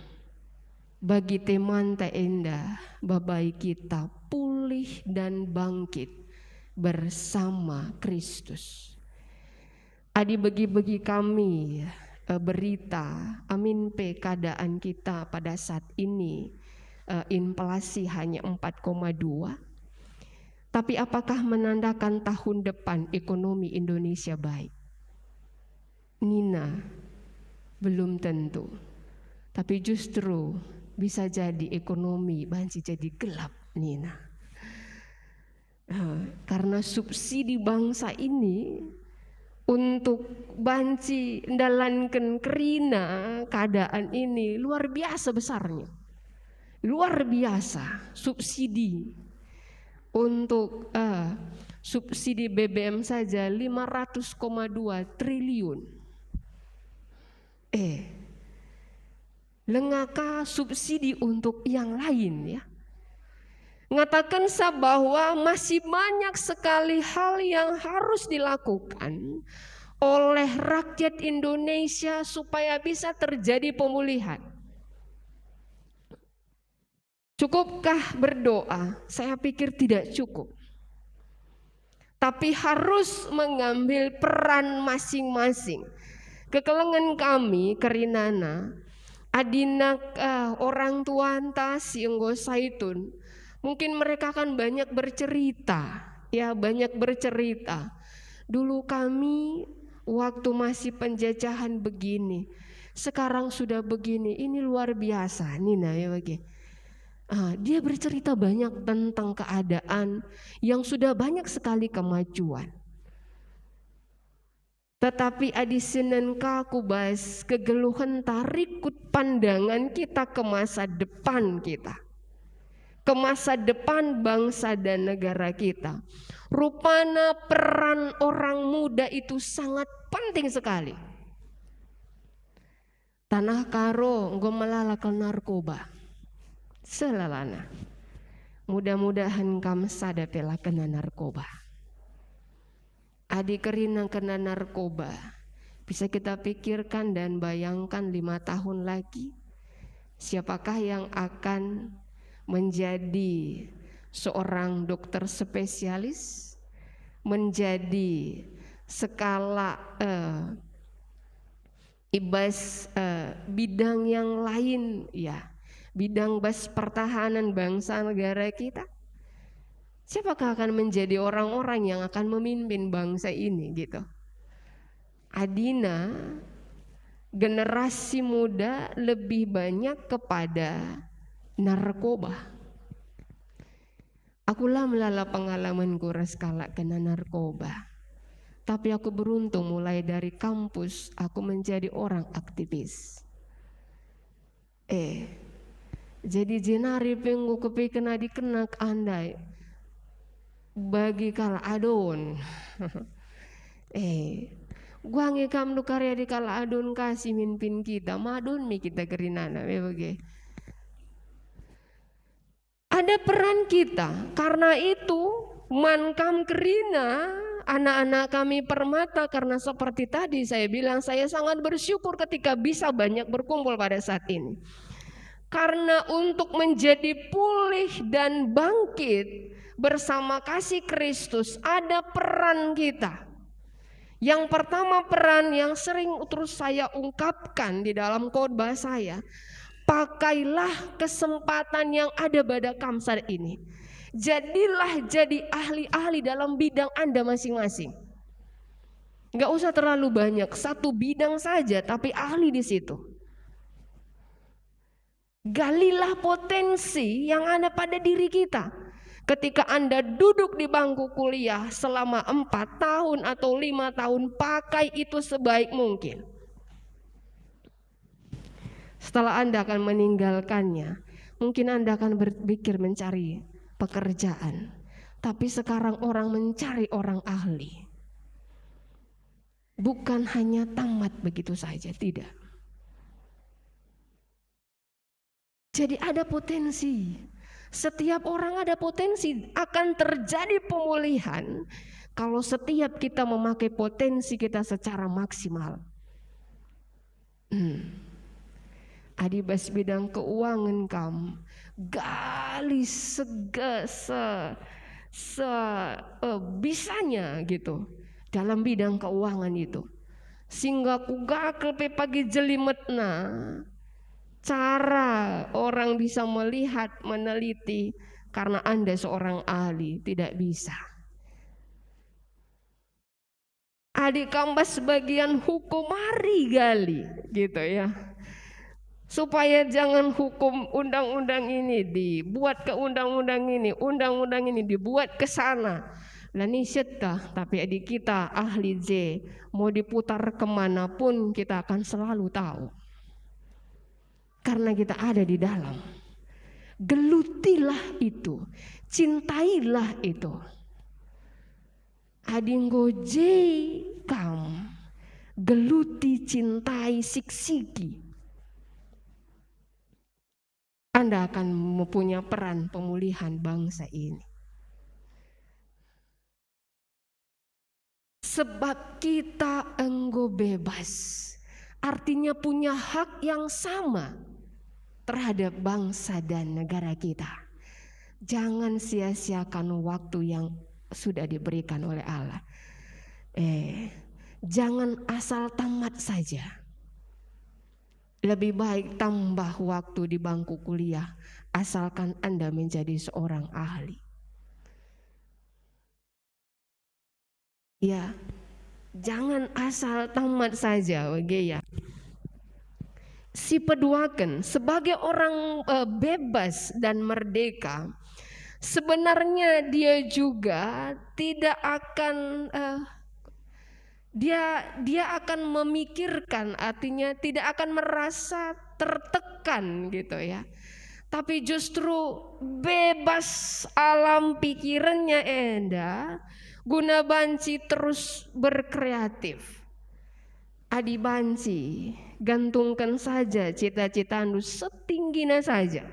Bagi temanta enda, babai kita pulih dan bangkit bersama Kristus. Adi begi-begi kami, eh, berita, amin pe keadaan kita pada saat ini, eh, inflasi hanya empat koma dua, tapi apakah menandakan tahun depan ekonomi Indonesia baik? Nina, belum tentu. Tapi justru bisa jadi ekonomi banci jadi gelap, nina. Eh, karena subsidi bangsa ini untuk banci ndalanken kerina keadaan ini luar biasa besarnya. Luar biasa subsidi untuk, eh, subsidi B B M saja lima ratus koma dua triliun. Eh, lengaka subsidi untuk yang lain, ya. Ngatakensa bahwa masih banyak sekali hal yang harus dilakukan oleh rakyat Indonesia supaya bisa terjadi pemulihan. Cukupkah berdoa? Saya pikir tidak cukup. Tapi harus mengambil peran masing-masing. Kekelengen kami kerinana, adina, eh, orang tuanta si enggo saitun, mungkin mereka kan banyak bercerita, ya, banyak bercerita. "Dulu kami waktu masih penjajahan begini, sekarang sudah begini, ini luar biasa," nina, ya, bage. Ah, dia bercerita banyak tentang keadaan yang sudah banyak sekali kemajuan. Tetapi adi sinen ka ku bas kegeluhenta rikut pandangan kita ke masa depan kita, ke masa depan bangsa dan negara kita, rupana peran orang muda itu sangat penting sekali. Tanah Karo enggo melala kal narkoba. Selalana. Mudah-mudahan kam sada pe la kena narkoba. Adi kerina kena narkoba, bisa kita pikirkan dan bayangkan lima tahun lagi, siapakah yang akan menjadi seorang dokter spesialis, menjadi sekalak, eh, i bas, eh, bidang yang lain, ya, bidang bas pertahanan bangsa negara kita. Siapakah akan menjadi orang-orang yang akan memimpin bangsa ini, gitu? Adina generasi muda lebih banyak kepada narkoba. Aku la melala pengalamanku ras kalak kena narkoba. Tapi aku beruntung, mulai dari kampus aku menjadi orang aktivis. Eh, jadi jenari pe enggo kupikir adi kena andai bagi kalak adon. Eh, guangi kam ndu kari adi kalak adon ka si mimpin kita, madon mi kita kerinana, me bage. Ada peran kita. Karena itu, man kam kerina, anak-anak kami Permata, karena seperti tadi saya bilang, saya sangat bersyukur ketika bisa banyak berkumpul pada saat ini. Karena untuk menjadi pulih dan bangkit bersama kasih Kristus, ada peran kita. Yang pertama, peran yang sering terus saya ungkapkan di dalam khotbah saya, pakailah kesempatan yang ada pada kam saat ini. Jadilah jadi ahli-ahli dalam bidang Anda masing-masing. Nggak usah terlalu banyak, satu bidang saja, tapi ahli di situ. Galilah potensi yang ada pada diri kita. Ketika Anda duduk di bangku kuliah selama empat tahun atau lima tahun, pakai itu sebaik mungkin. Setelah Anda akan meninggalkannya, mungkin Anda akan berpikir mencari pekerjaan. Tapi sekarang orang mencari orang ahli. Bukan hanya tamat begitu saja, tidak. Jadi ada potensi. Setiap orang ada potensi, akan terjadi pemulihan kalau setiap kita memakai potensi kita secara maksimal. Hmm. Adi bas bidang keuangan kam, gali sega se, se, eh, bisanya gitu dalam bidang keuangan itu. Sehingga kuga kel pe pagi jelimetna, cara orang bisa melihat, meneliti, karena Anda seorang ahli, tidak bisa. Adi kam bas bagian hukum, mari gali, gitu ya. Supaya jangan hukum undang-undang ini dibuat ke undang-undang ini, undang-undang ini dibuat ke sana. Lah, nisettah, tapi adi kita ahli je, mau diputar kemanapun kita akan selalu tahu. Karena kita ada di dalam. Gelutilah itu, cintailah itu. Adi enggo je kam, geluti, cintai, siksiki, Anda akan mempunyai peran pemulihan bangsa ini. Sebab kita enggo bebas, artinya punya hak yang sama terhadap bangsa dan negara kita. Jangan sia-siakan waktu yang sudah diberikan oleh Allah. Eh, jangan asal tamat saja. Lebih baik tambah waktu di bangku kuliah, asalkan Anda menjadi seorang ahli. Ya, jangan asal tamat saja, oke ya. Si peduaken, sebagai orang, eh, bebas dan merdeka, sebenarnya dia juga tidak akan, eh, dia, dia akan memikirkan, artinya tidak akan merasa tertekan gitu ya. Tapi justru bebas alam pikirannya enda guna banci terus berkreatif. Adi banci, gantungken saja cita-citandu setinggina saja.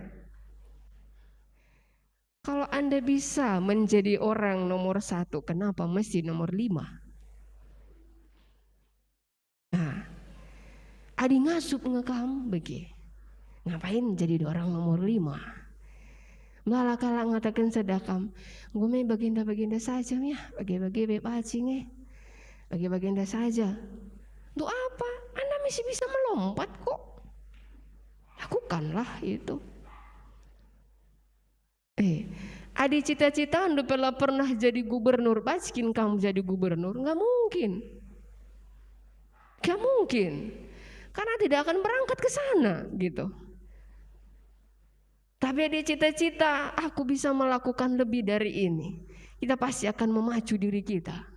Kalau Anda bisa menjadi orang nomor satu, kenapa mesti nomor lima? Nah, adi ngasup nge kam bage, ngapain jadi orang nomor lima? Melala kalak ngataken sada kam, "Enggo me bagenda-bagenda saja, ya, bage-bage be pacing, eh. Bage-bagenda saja." Untuk apa? Anda masih bisa melompat kok. Lakukanlah itu. Eh, adi cita-citandu pe la pernah jadi gubernur, banci kin kam jadi gubernur? Nggak mungkin. Nggak mungkin. Karena tidak akan berangkat ke sana, gitu. Tapi ada cita-cita, "Aku bisa melakukan lebih dari ini." Kita pasti akan memacu diri kita.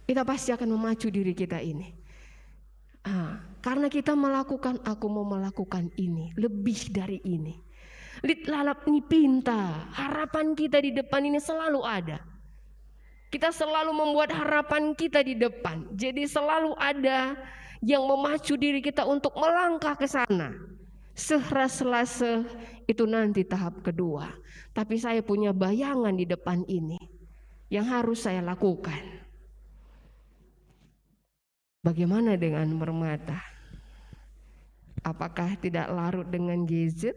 Kita pasti akan memacu diri kita ini. Ah, karena kita melakukan, "Aku mau melakukan ini, lebih dari ini." Lit lalap nipinta, harapan kita di depan ini selalu ada. Kita selalu membuat harapan kita di depan. Jadi selalu ada yang memacu diri kita untuk melangkah ke sana. Seh ras la seh itu nanti tahap kedua. Tapi saya punya bayangan di depan ini yang harus saya lakukan. Bagaimana dengan permata? Apakah tidak larut dengan gadget?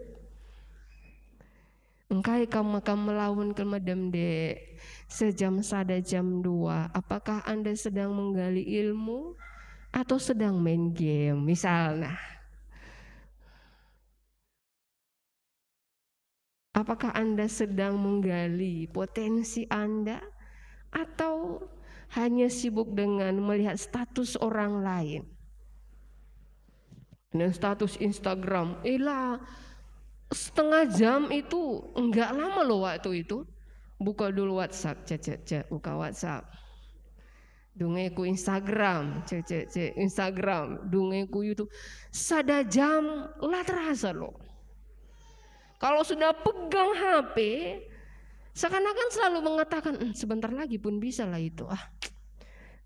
Engkai kam maka melawan kal medem, Dek? Sejam sada, jam dua. Apakah Anda sedang menggali ilmu atau sedang main game, misalnya? Apakah Anda sedang menggali potensi Anda atau hanya sibuk dengan melihat status orang lain? Dengan status Instagram, elah, setengah jam itu enggak lama loh waktu itu. Buka dulu WhatsApp, cek, cek, cek, buka WhatsApp. Dunge ku Instagram, cek, cek, cek, Instagram, dunge ku YouTube. Sada jam la terasa loh. Kalau sudah pegang H P, seakan-akan selalu mengatakan, "Hmm, sebentar lagi pun bisa lah itu. Ah,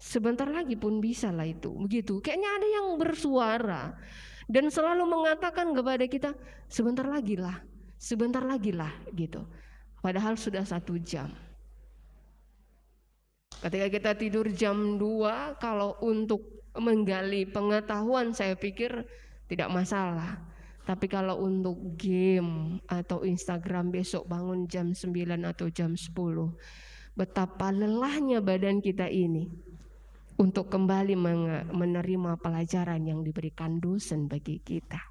sebentar lagi pun bisa lah itu." Begitu. Kayaknya ada yang bersuara dan selalu mengatakan kepada kita, "Sebentar lagi lah, sebentar lagi lah," gitu. Padahal sudah satu jam. Ketika kita tidur jam dua, kalau untuk menggali pengetahuan, saya pikir tidak masalah. Tapi kalau untuk game atau Instagram, besok bangun jam sembilan atau jam sepuluh, betapa lelahnya badan kita ini untuk kembali menge-, menerima pelajaran yang diberikan dosen bagi kita.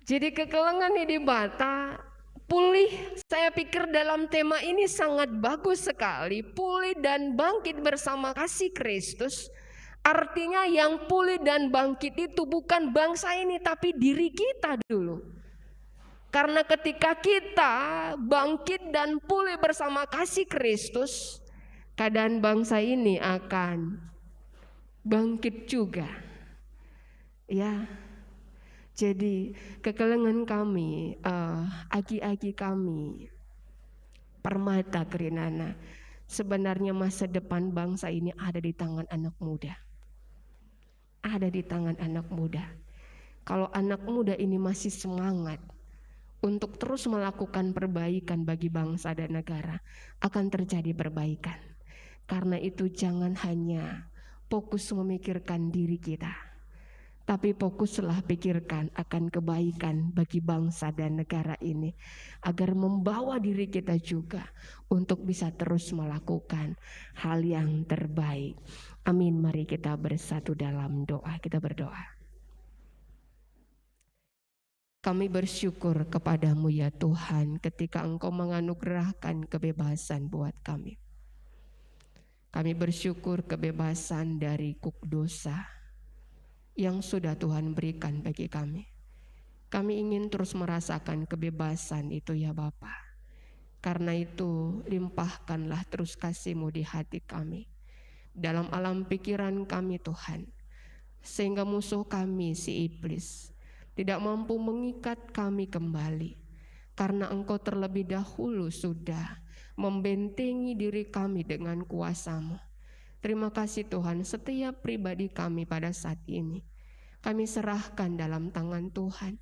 Jadi kekelengen ni Dibata, pulih, saya pikir dalam tema ini sangat bagus sekali, pulih dan bangkit bersama kasih Kristus. Artinya yang pulih dan bangkit itu bukan bangsa ini, tapi diri kita dulu. Karena ketika kita bangkit dan pulih bersama kasih Kristus, keadaan bangsa ini akan bangkit juga. Ya, jadi kekelengen kami, eh, agi-agi kami, Permata kerinana. Sebenarnya masa depan bangsa ini ada di tangan anak muda. Ada di tangan anak muda. Kalau anak muda ini masih semangat untuk terus melakukan perbaikan bagi bangsa dan negara, akan terjadi perbaikan. Karena itu, jangan hanya fokus memikirkan diri kita, tapi fokuslah pikirkan akan kebaikan bagi bangsa dan negara ini, agar membawa diri kita juga untuk bisa terus melakukan hal yang terbaik. Amin. Mari kita bersatu dalam doa. Kita berdoa. Kami bersyukur kepada-Mu, ya Tuhan, ketika Engkau menganugerahkan kebebasan buat kami. Kami bersyukur kebebasan dari kuk dosa yang sudah Tuhan berikan bagi kami. Kami ingin terus merasakan kebebasan itu, ya Bapa. Karena itu, limpahkanlah terus kasih-Mu di hati kami, dalam alam pikiran kami, Tuhan, sehingga musuh kami, si iblis, tidak mampu mengikat kami kembali, karena Engkau terlebih dahulu sudah membentengi diri kami dengan kuasa-Mu. Terima kasih, Tuhan, setiap pribadi kami pada saat ini kami serahkan dalam tangan Tuhan,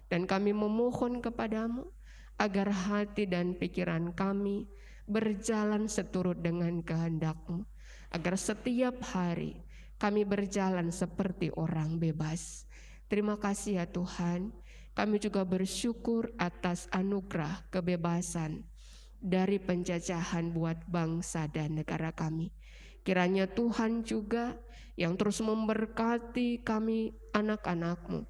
dan kami memohon kepada-Mu agar hati dan pikiran kami berjalan seturut dengan kehendak-Mu, agar setiap hari kami berjalan seperti orang bebas. Terima kasih, ya Tuhan, kami juga bersyukur atas anugerah kebebasan dari penjajahan buat bangsa dan negara kami. Kiranya Tuhan juga yang terus memberkati kami, anak-anak-Mu,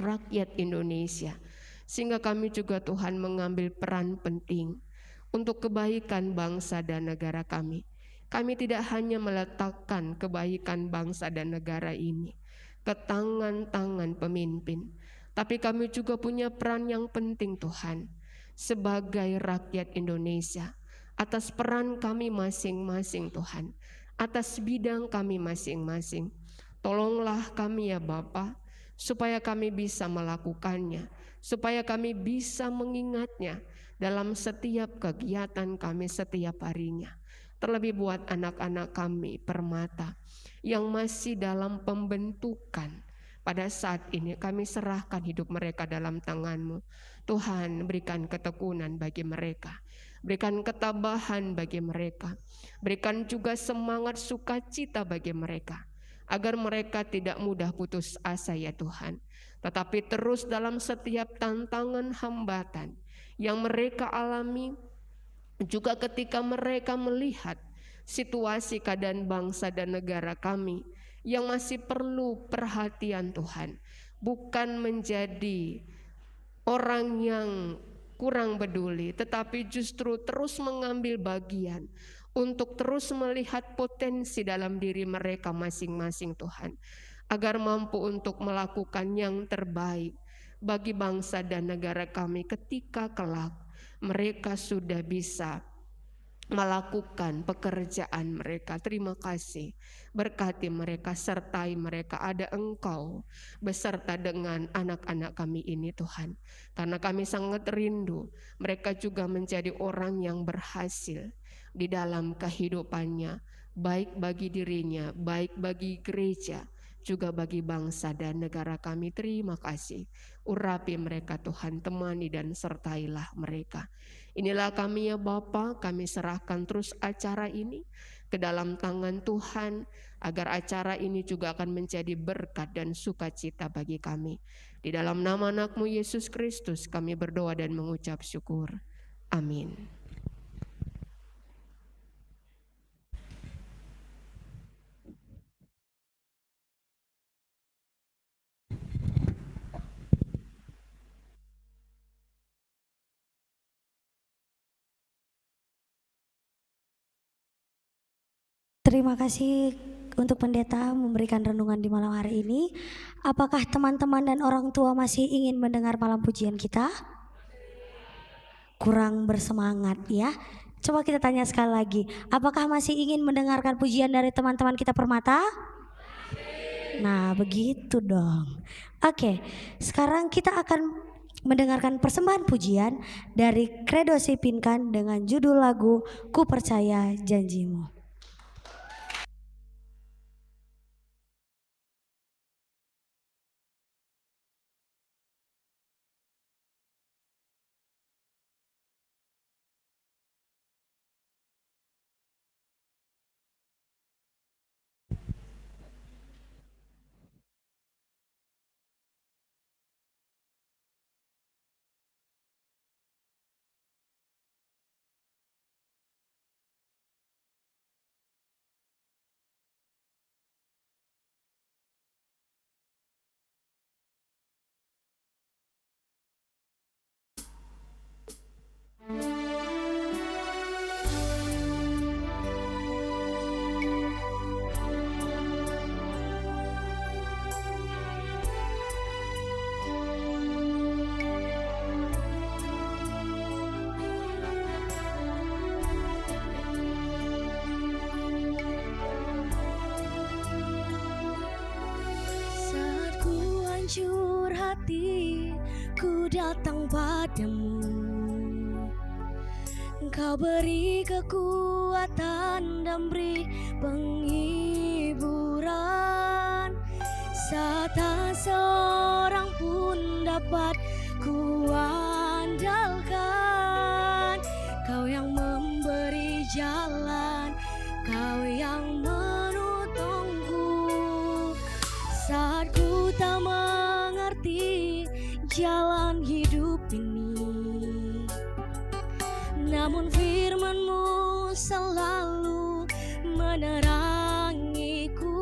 rakyat Indonesia, sehingga kami juga, Tuhan, mengambil peran penting untuk kebaikan bangsa dan negara kami. Kami tidak hanya meletakkan kebaikan bangsa dan negara ini ke tangan-tangan pemimpin, tapi kami juga punya peran yang penting, Tuhan, sebagai rakyat Indonesia, atas peran kami masing-masing, Tuhan, atas bidang kami masing-masing. Tolonglah kami, ya Bapa, supaya kami bisa melakukannya, supaya kami bisa mengingatnya dalam setiap kegiatan kami setiap harinya. Terlebih buat anak-anak kami, Permata, yang masih dalam pembentukan. Pada saat ini kami serahkan hidup mereka dalam tangan-Mu. Tuhan, berikan ketekunan bagi mereka. Berikan ketabahan bagi mereka. Berikan juga semangat sukacita bagi mereka, agar mereka tidak mudah putus asa, ya Tuhan, tetapi terus dalam setiap tantangan, hambatan yang mereka alami, juga ketika mereka melihat situasi keadaan bangsa dan negara kami yang masih perlu perhatian, Tuhan, bukan menjadi orang yang kurang peduli, tetapi justru terus mengambil bagian untuk terus melihat potensi dalam diri mereka masing-masing, Tuhan, agar mampu untuk melakukan yang terbaik bagi bangsa dan negara kami ketika kelak mereka sudah bisa melakukan pekerjaan mereka. Terima kasih. Berkati mereka, sertai mereka. Ada Engkau beserta dengan anak-anak kami ini, Tuhan. Karena kami sangat rindu mereka juga menjadi orang yang berhasil di dalam kehidupannya, baik bagi dirinya, baik bagi gereja, juga bagi bangsa dan negara kami. Terima kasih. Urapi mereka, Tuhan, temani dan sertailah mereka. Inilah kami, ya Bapa, kami serahkan terus acara ini ke dalam tangan Tuhan, agar acara ini juga akan menjadi berkat dan sukacita bagi kami. Di dalam nama Anak-Mu, Yesus Kristus, kami berdoa dan mengucap syukur. Amin. Terima kasih untuk pendeta memberikan renungan di malam hari ini. Apakah teman-teman dan orang tua masih ingin mendengar malam pujian kita? Kurang bersemangat, ya. Coba kita tanya sekali lagi, apakah masih ingin mendengarkan pujian dari teman-teman kita Permata? Nah, begitu dong. Oke, sekarang kita akan mendengarkan persembahan pujian dari Credo Sipinkan dengan judul lagu Ku Percaya Janjimu. Saat ku hancur hati, ku datang padamu. Engkau beri kekuatan dan beri penghiburan. Saat tak seorang pun dapat kuandalkan, Kau yang memberi jalan, Kau yang menuntungku. Saat ku tak mengerti jalan hidup ini, namun firman-Mu selalu menerangiku.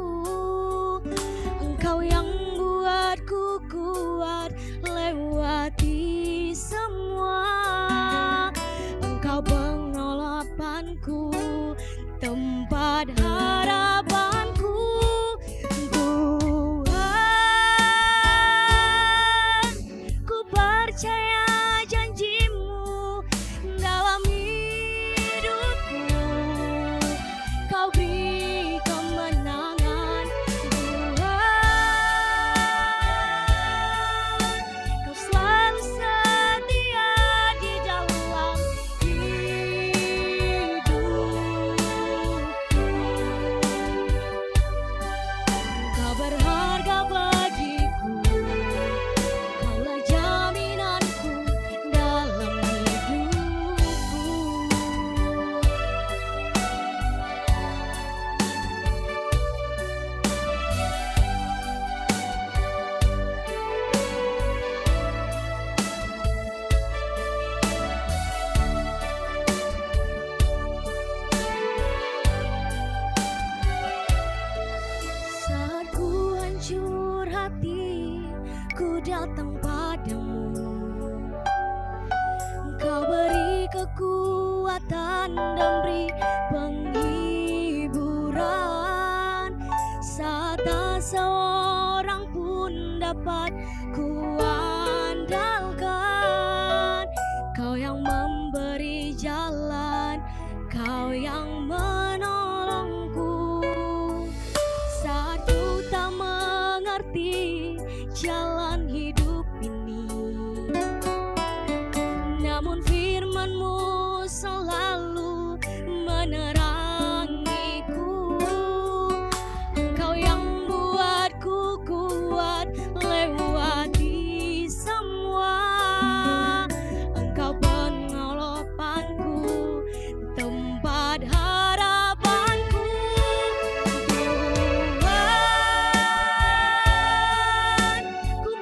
Engkau yang buatku kuat lewati semua. Engkau penginapanku, tempat harapanku. Tuhan, ku percaya janji-Mu dalam hidupku. Kau beri kemenangan, Tuhan. Kau selalu setia di dalam hidupku. Engkau berharga bagiku, Kaulah jaminanku dalam hidupku. Saat ku hancur hati, ku datang padamu. Engkau beri kekuatan dan beri penghiburan. Saat tak seorang pun dapat kuandalkan, Kau yang memberi jalan, Kau yang menolongku. Saat ku tak mengerti jalan hidup ini, namun firman-Mu selalu menerangiku. Engkau yang buatku kuat lewati semua. Engkau penginapanku, tempat harapanku. Tuhan, ku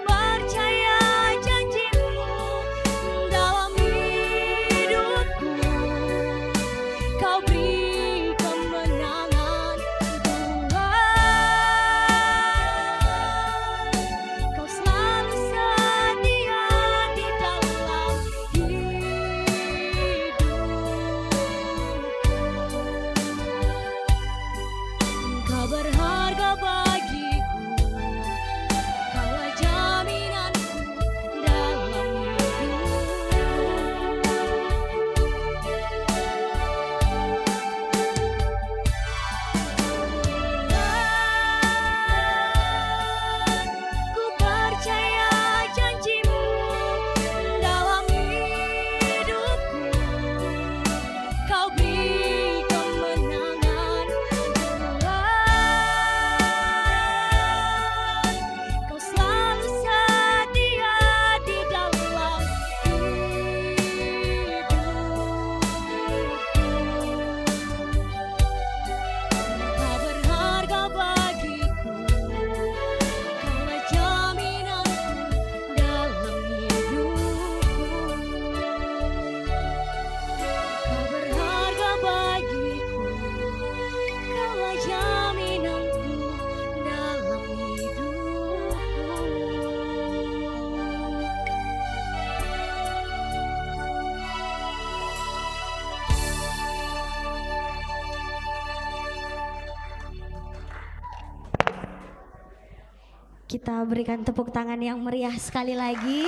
Kita berikan tepuk tangan yang meriah sekali lagi.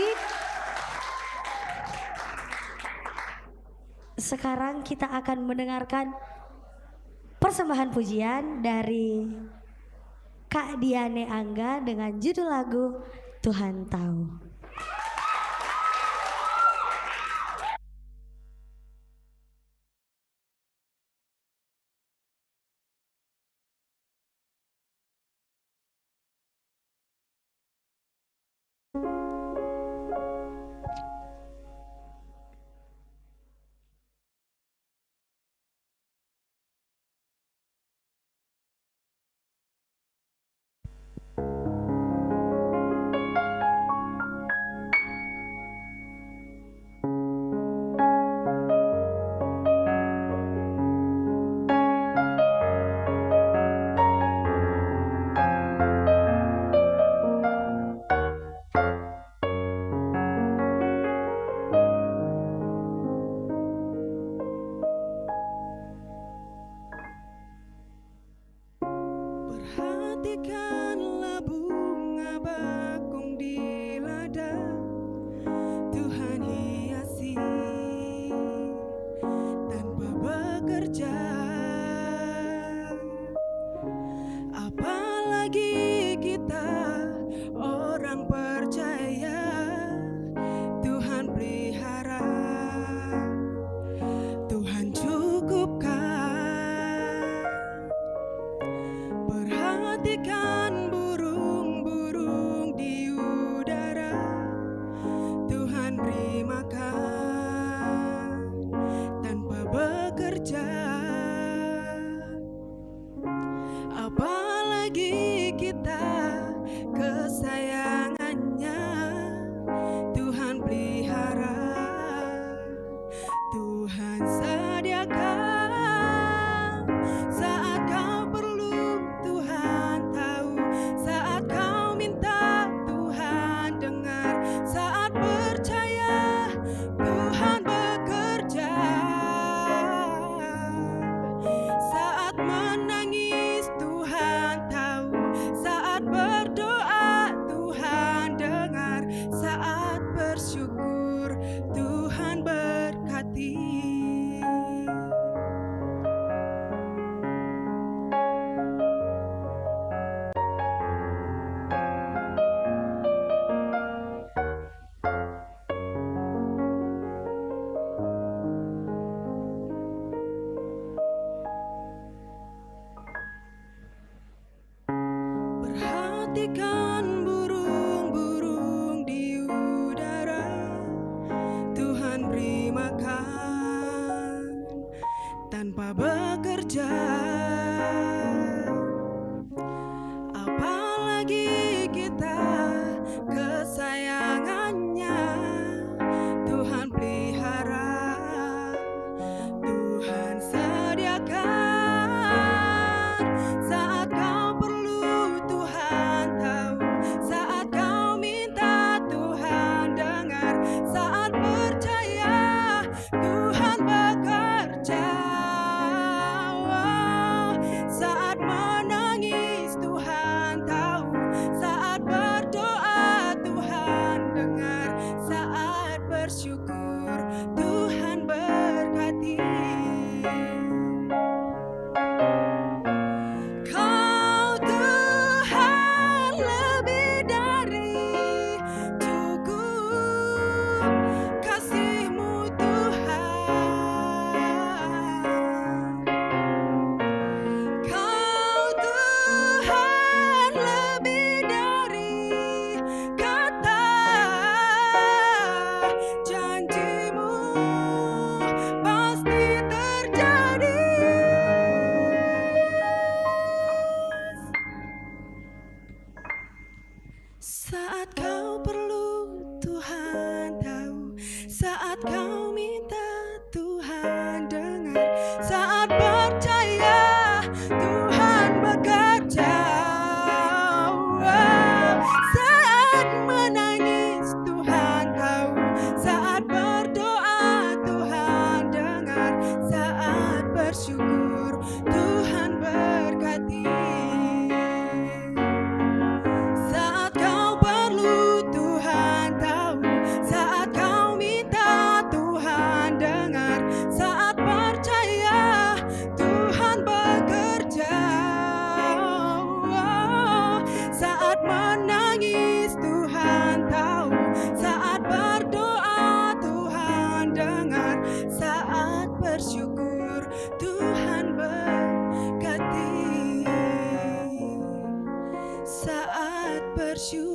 Sekarang kita akan mendengarkan persembahan pujian dari Kak Diane Angga dengan judul lagu Tuhan Tahu. Perhatikanlah bunga bakung di ladang, Tuhan hiasi tanpa bekerja. Apalagi kita orang percaya, Tuhan pelihara, Tuhan cukupkan. Perhatikan burung-burung di udara, Tuhan beri makan tanpa bekerja. Apalagi kita kesayangannya, Tuhan pelihara, Tuhan sediakan. Saat kau perlu, Tuhan tahu. Saat kau minta, Tuhan dengar. Saat percaya, Tuhan bekerja. Saat menangis, Tuhan tahu. Saat berdoa, Tuhan dengar. Saat bersyukur, Tuhan berkati. Perhatikan burung-burung di udara, Tuhan beri makan tanpa bekerja. Apalagi kita kesayangannya, Tuhan pelihara, Tuhan sediakan. Saat kau perlu, Tuhan tahu. Saat kau minta, Tuhan dengar. Saat percaya, Tuhan bekerja. Saat menangis, Tuhan tahu. Saat berdoa, Tuhan dengar. Saat bersyukur, Tuhan berkati. Kau Tuhan lebih dari cukup, kasih-Mu Tuhan. Kau Tuhan lebih dari kata, janji-Mu pasti terjadi. Saat kau perlu, Tuhan tahu. Saat kau minta, Tuhan dengar. Saat percaya, Tuhan bekerja. Saat menangis, Tuhan tahu. Saat berdoa, Tuhan dengar. Saat bersyukur, Tuhan berkati. Saat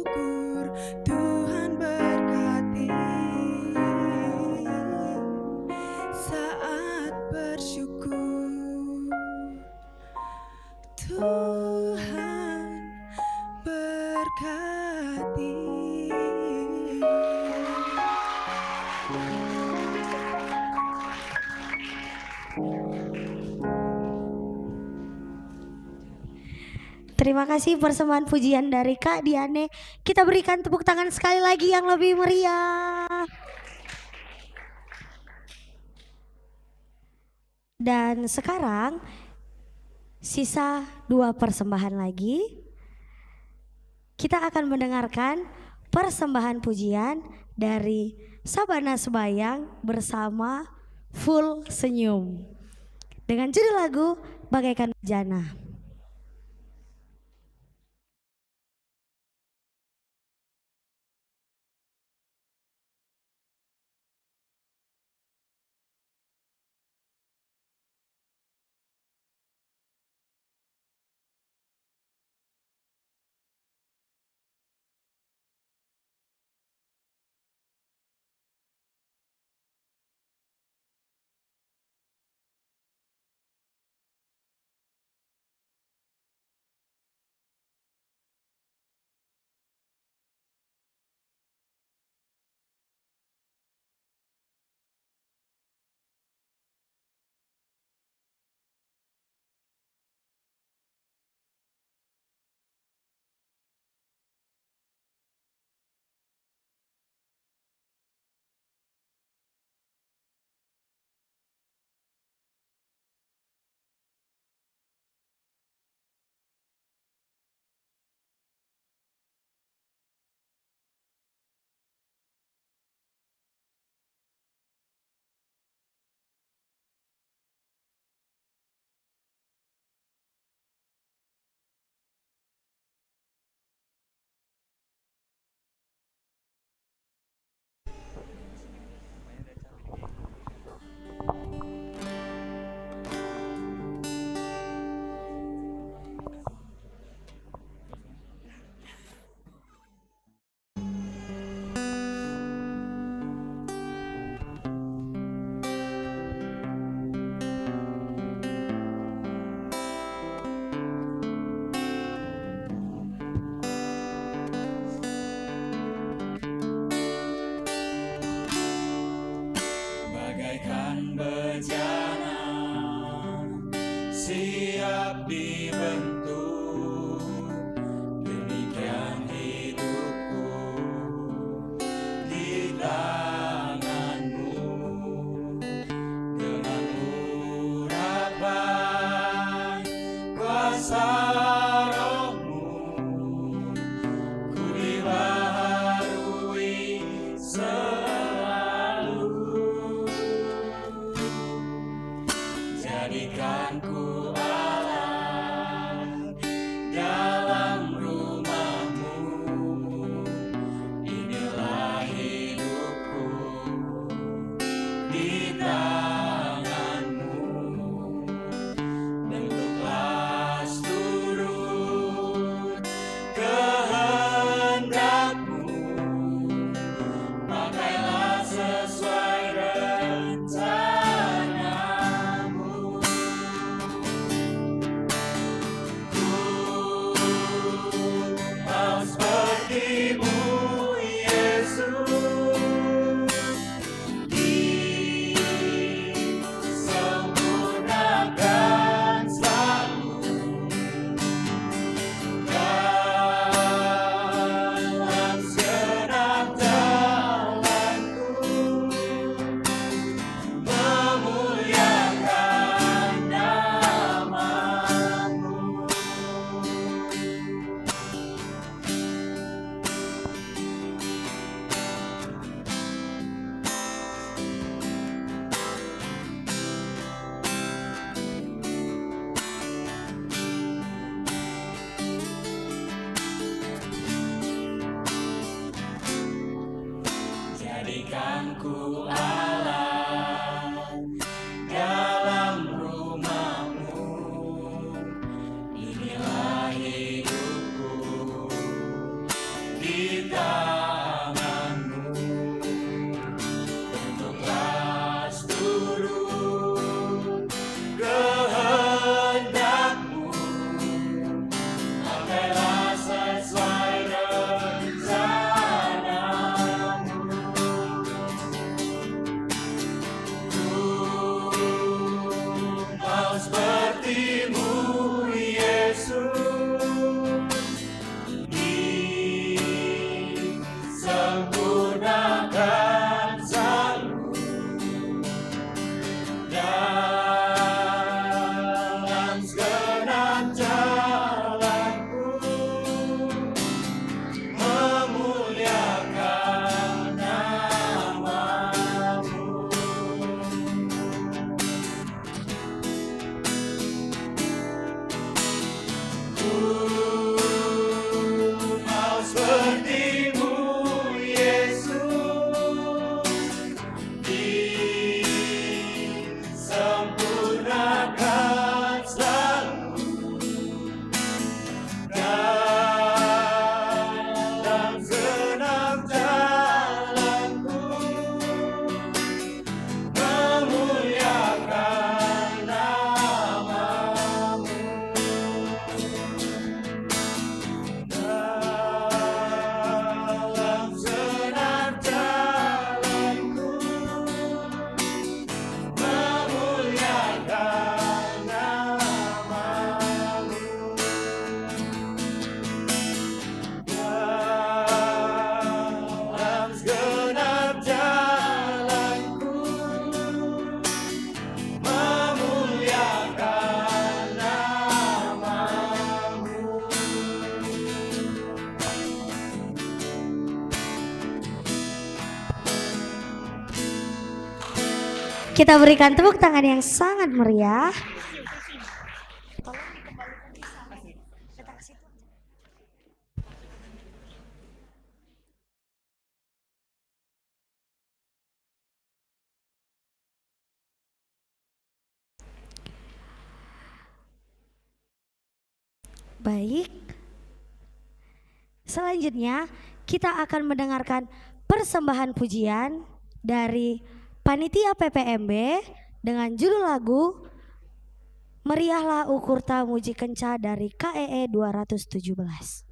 Syukur Tuhan berkati saat bersyukur. Tuhan berkati. Terima kasih persembahan pujian dari Kak Diane. Kita berikan tepuk tangan sekali lagi yang lebih meriah. Dan sekarang sisa dua persembahan lagi. Kita akan mendengarkan persembahan pujian dari Sabana Sebayang bersama Full Senyum dengan judul lagu Bagaikan Bejana. Bagaikan bejana siap dibentuk, demikian hidupku di tanganmu. Dengan urapan kuasa rohmu, kudibaharui selalu. Jadikan ku alat dalam rumahmu. Inilah hidupku di tanganmu. Bentuklah seturut kehendakmu. Pakailah sesuai rencanamu. Ku mau sepertimu, Yesus, disempurnakan selalu dalam segenap jalanku. Memuliakan namamu. Jadikan ku alat dalam rumahmu. Inilah hidupku di tanganmu, bentuklah seluruh kehendakmu, pakailah sesuai rencanamu. Tumpah sepertimu, Yesus, disempurnakan selalu dalam segenap jalanku, memuliakan namamu. Ku mau sepertimu, Yesus, disempurnakan selalu dalam segenap jalanku, memuliakan namamu. Dalam segenap jalanku, memuliakan namamu. Dalam segenap jalanku, memuliakan namamu. Kita berikan tepuk tangan yang sangat meriah. Baik. Selanjutnya, kita akan mendengarkan persembahan pujian dari Panitia P P M B dengan judul lagu Meriahlah Ukurta Muji Kenca dari K E E dua ratus tujuh belas.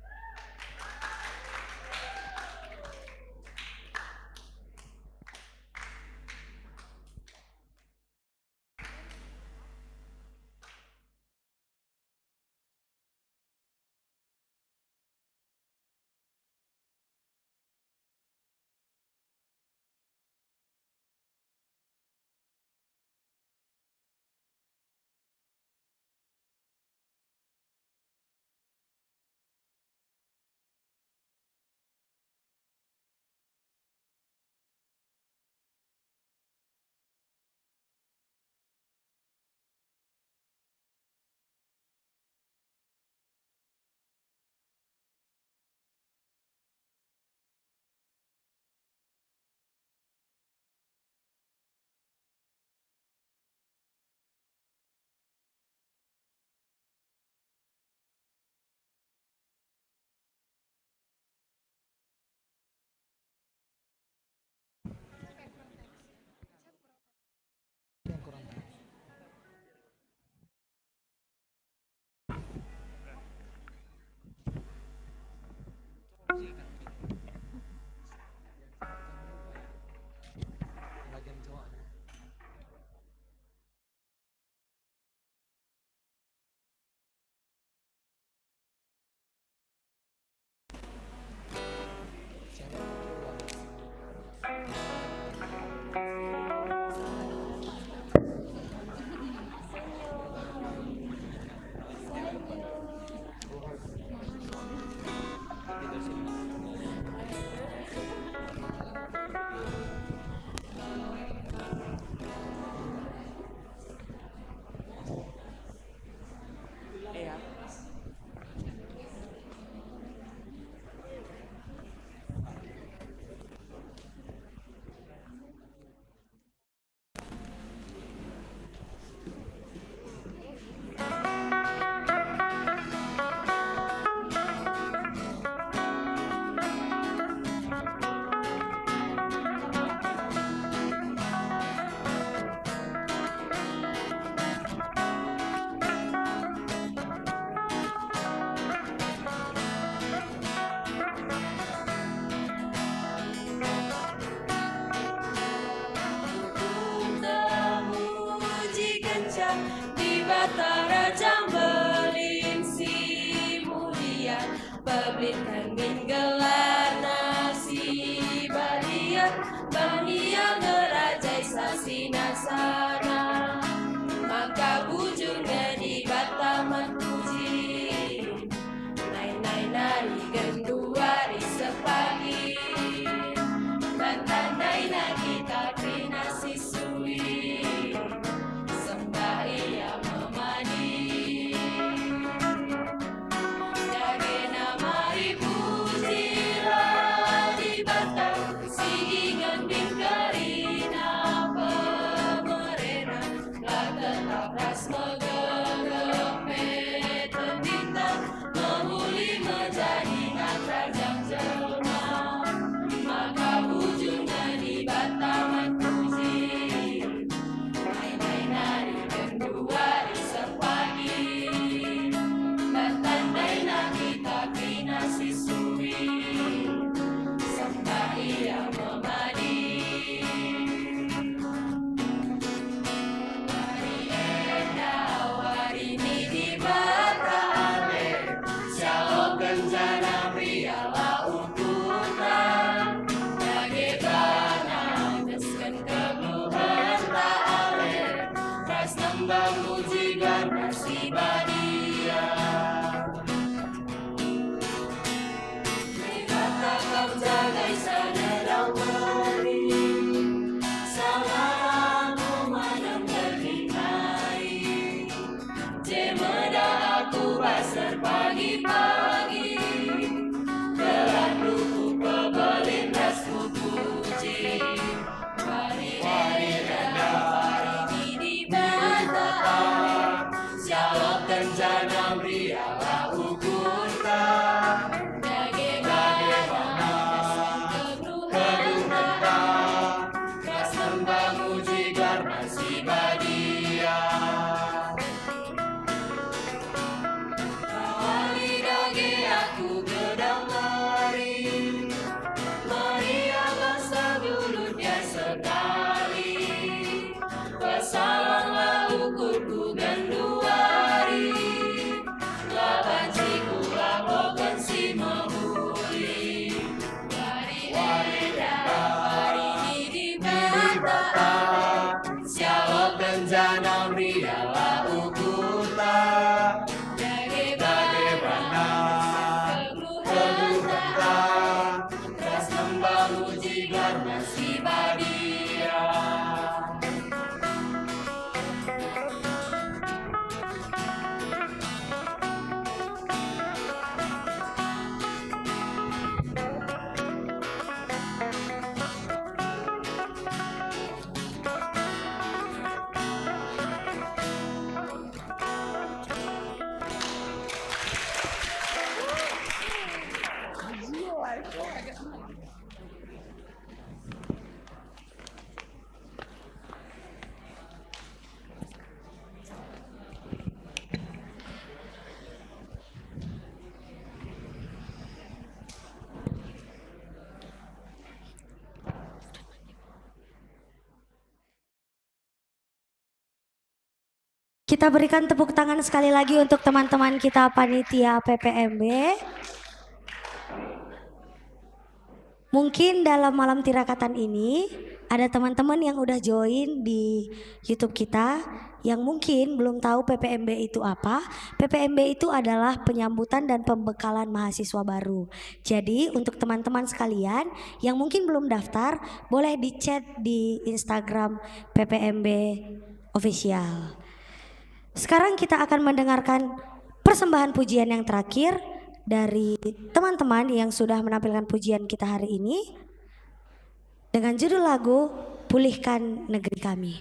Kita berikan tepuk tangan sekali lagi untuk teman-teman kita panitia P P M B. Mungkin dalam malam tirakatan ini ada teman-teman yang udah join di YouTube kita yang mungkin belum tahu P P M B itu apa. P P M B itu adalah penyambutan dan pembekalan mahasiswa baru. Jadi untuk teman-teman sekalian yang mungkin belum daftar, boleh di-chat di Instagram P P M B Official. Sekarang kita akan mendengarkan persembahan pujian yang terakhir dari teman-teman yang sudah menampilkan pujian kita hari ini dengan judul lagu Pulihkan Negeri Kami.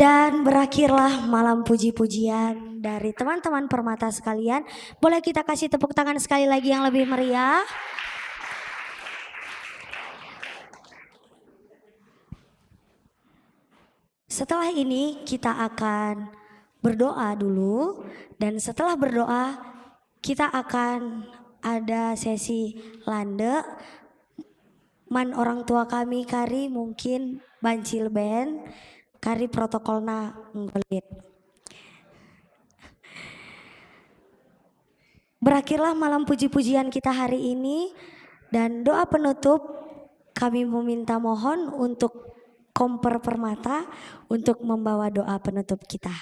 Dan berakhirlah malam puji-pujian dari teman-teman Permata sekalian. Boleh kita kasih tepuk tangan sekali lagi yang lebih meriah? Setelah ini kita akan berdoa dulu, dan setelah berdoa kita akan ada sesi lande. Man orang tua kami kari mungkin banci leben, kari protokolna enggo lit. Berakhirlah malam puji-pujian kita hari ini, dan doa penutup kami meminta mohon untuk Komper Permata untuk membawa doa penutup kita.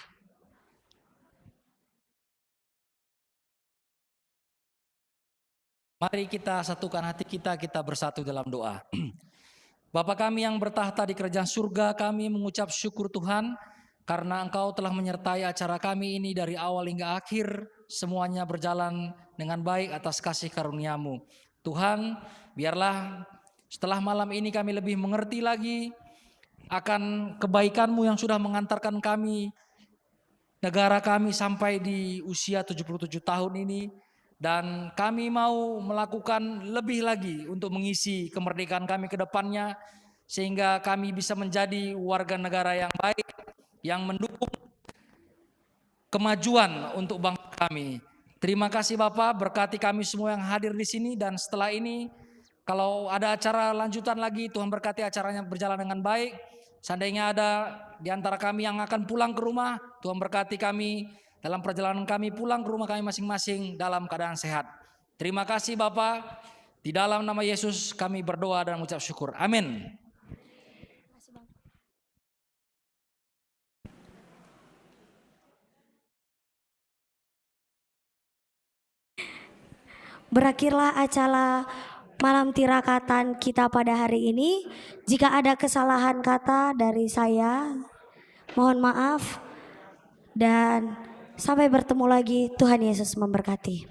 Mari kita satukan hati kita, kita bersatu dalam doa. Bapa kami yang bertahta di kerajaan surga, kami mengucap syukur Tuhan, karena Engkau telah menyertai acara kami ini dari awal hingga akhir, semuanya berjalan dengan baik atas kasih karunia-Mu. Tuhan, biarlah setelah malam ini kami lebih mengerti lagi akan kebaikan-Mu yang sudah mengantarkan kami, negara kami sampai di usia tujuh puluh tujuh tahun ini, dan kami mau melakukan lebih lagi untuk mengisi kemerdekaan kami ke depannya, sehingga kami bisa menjadi warga negara yang baik, yang mendukung kemajuan untuk bangsa kami. Terima kasih Bapa, berkati kami semua yang hadir di sini, dan setelah ini kalau ada acara lanjutan lagi, Tuhan berkati acaranya berjalan dengan baik. Seandainya ada di antara kami yang akan pulang ke rumah, Tuhan berkati kami dalam perjalanan kami pulang ke rumah kami masing-masing dalam keadaan sehat. Terima kasih Bapa, di dalam nama Yesus kami berdoa dan mengucap syukur. Amin. Berakhirlah acara malam tirakatan kita pada hari ini. Jika ada kesalahan kata dari saya, mohon maaf, dan sampai bertemu lagi. Tuhan Yesus memberkati.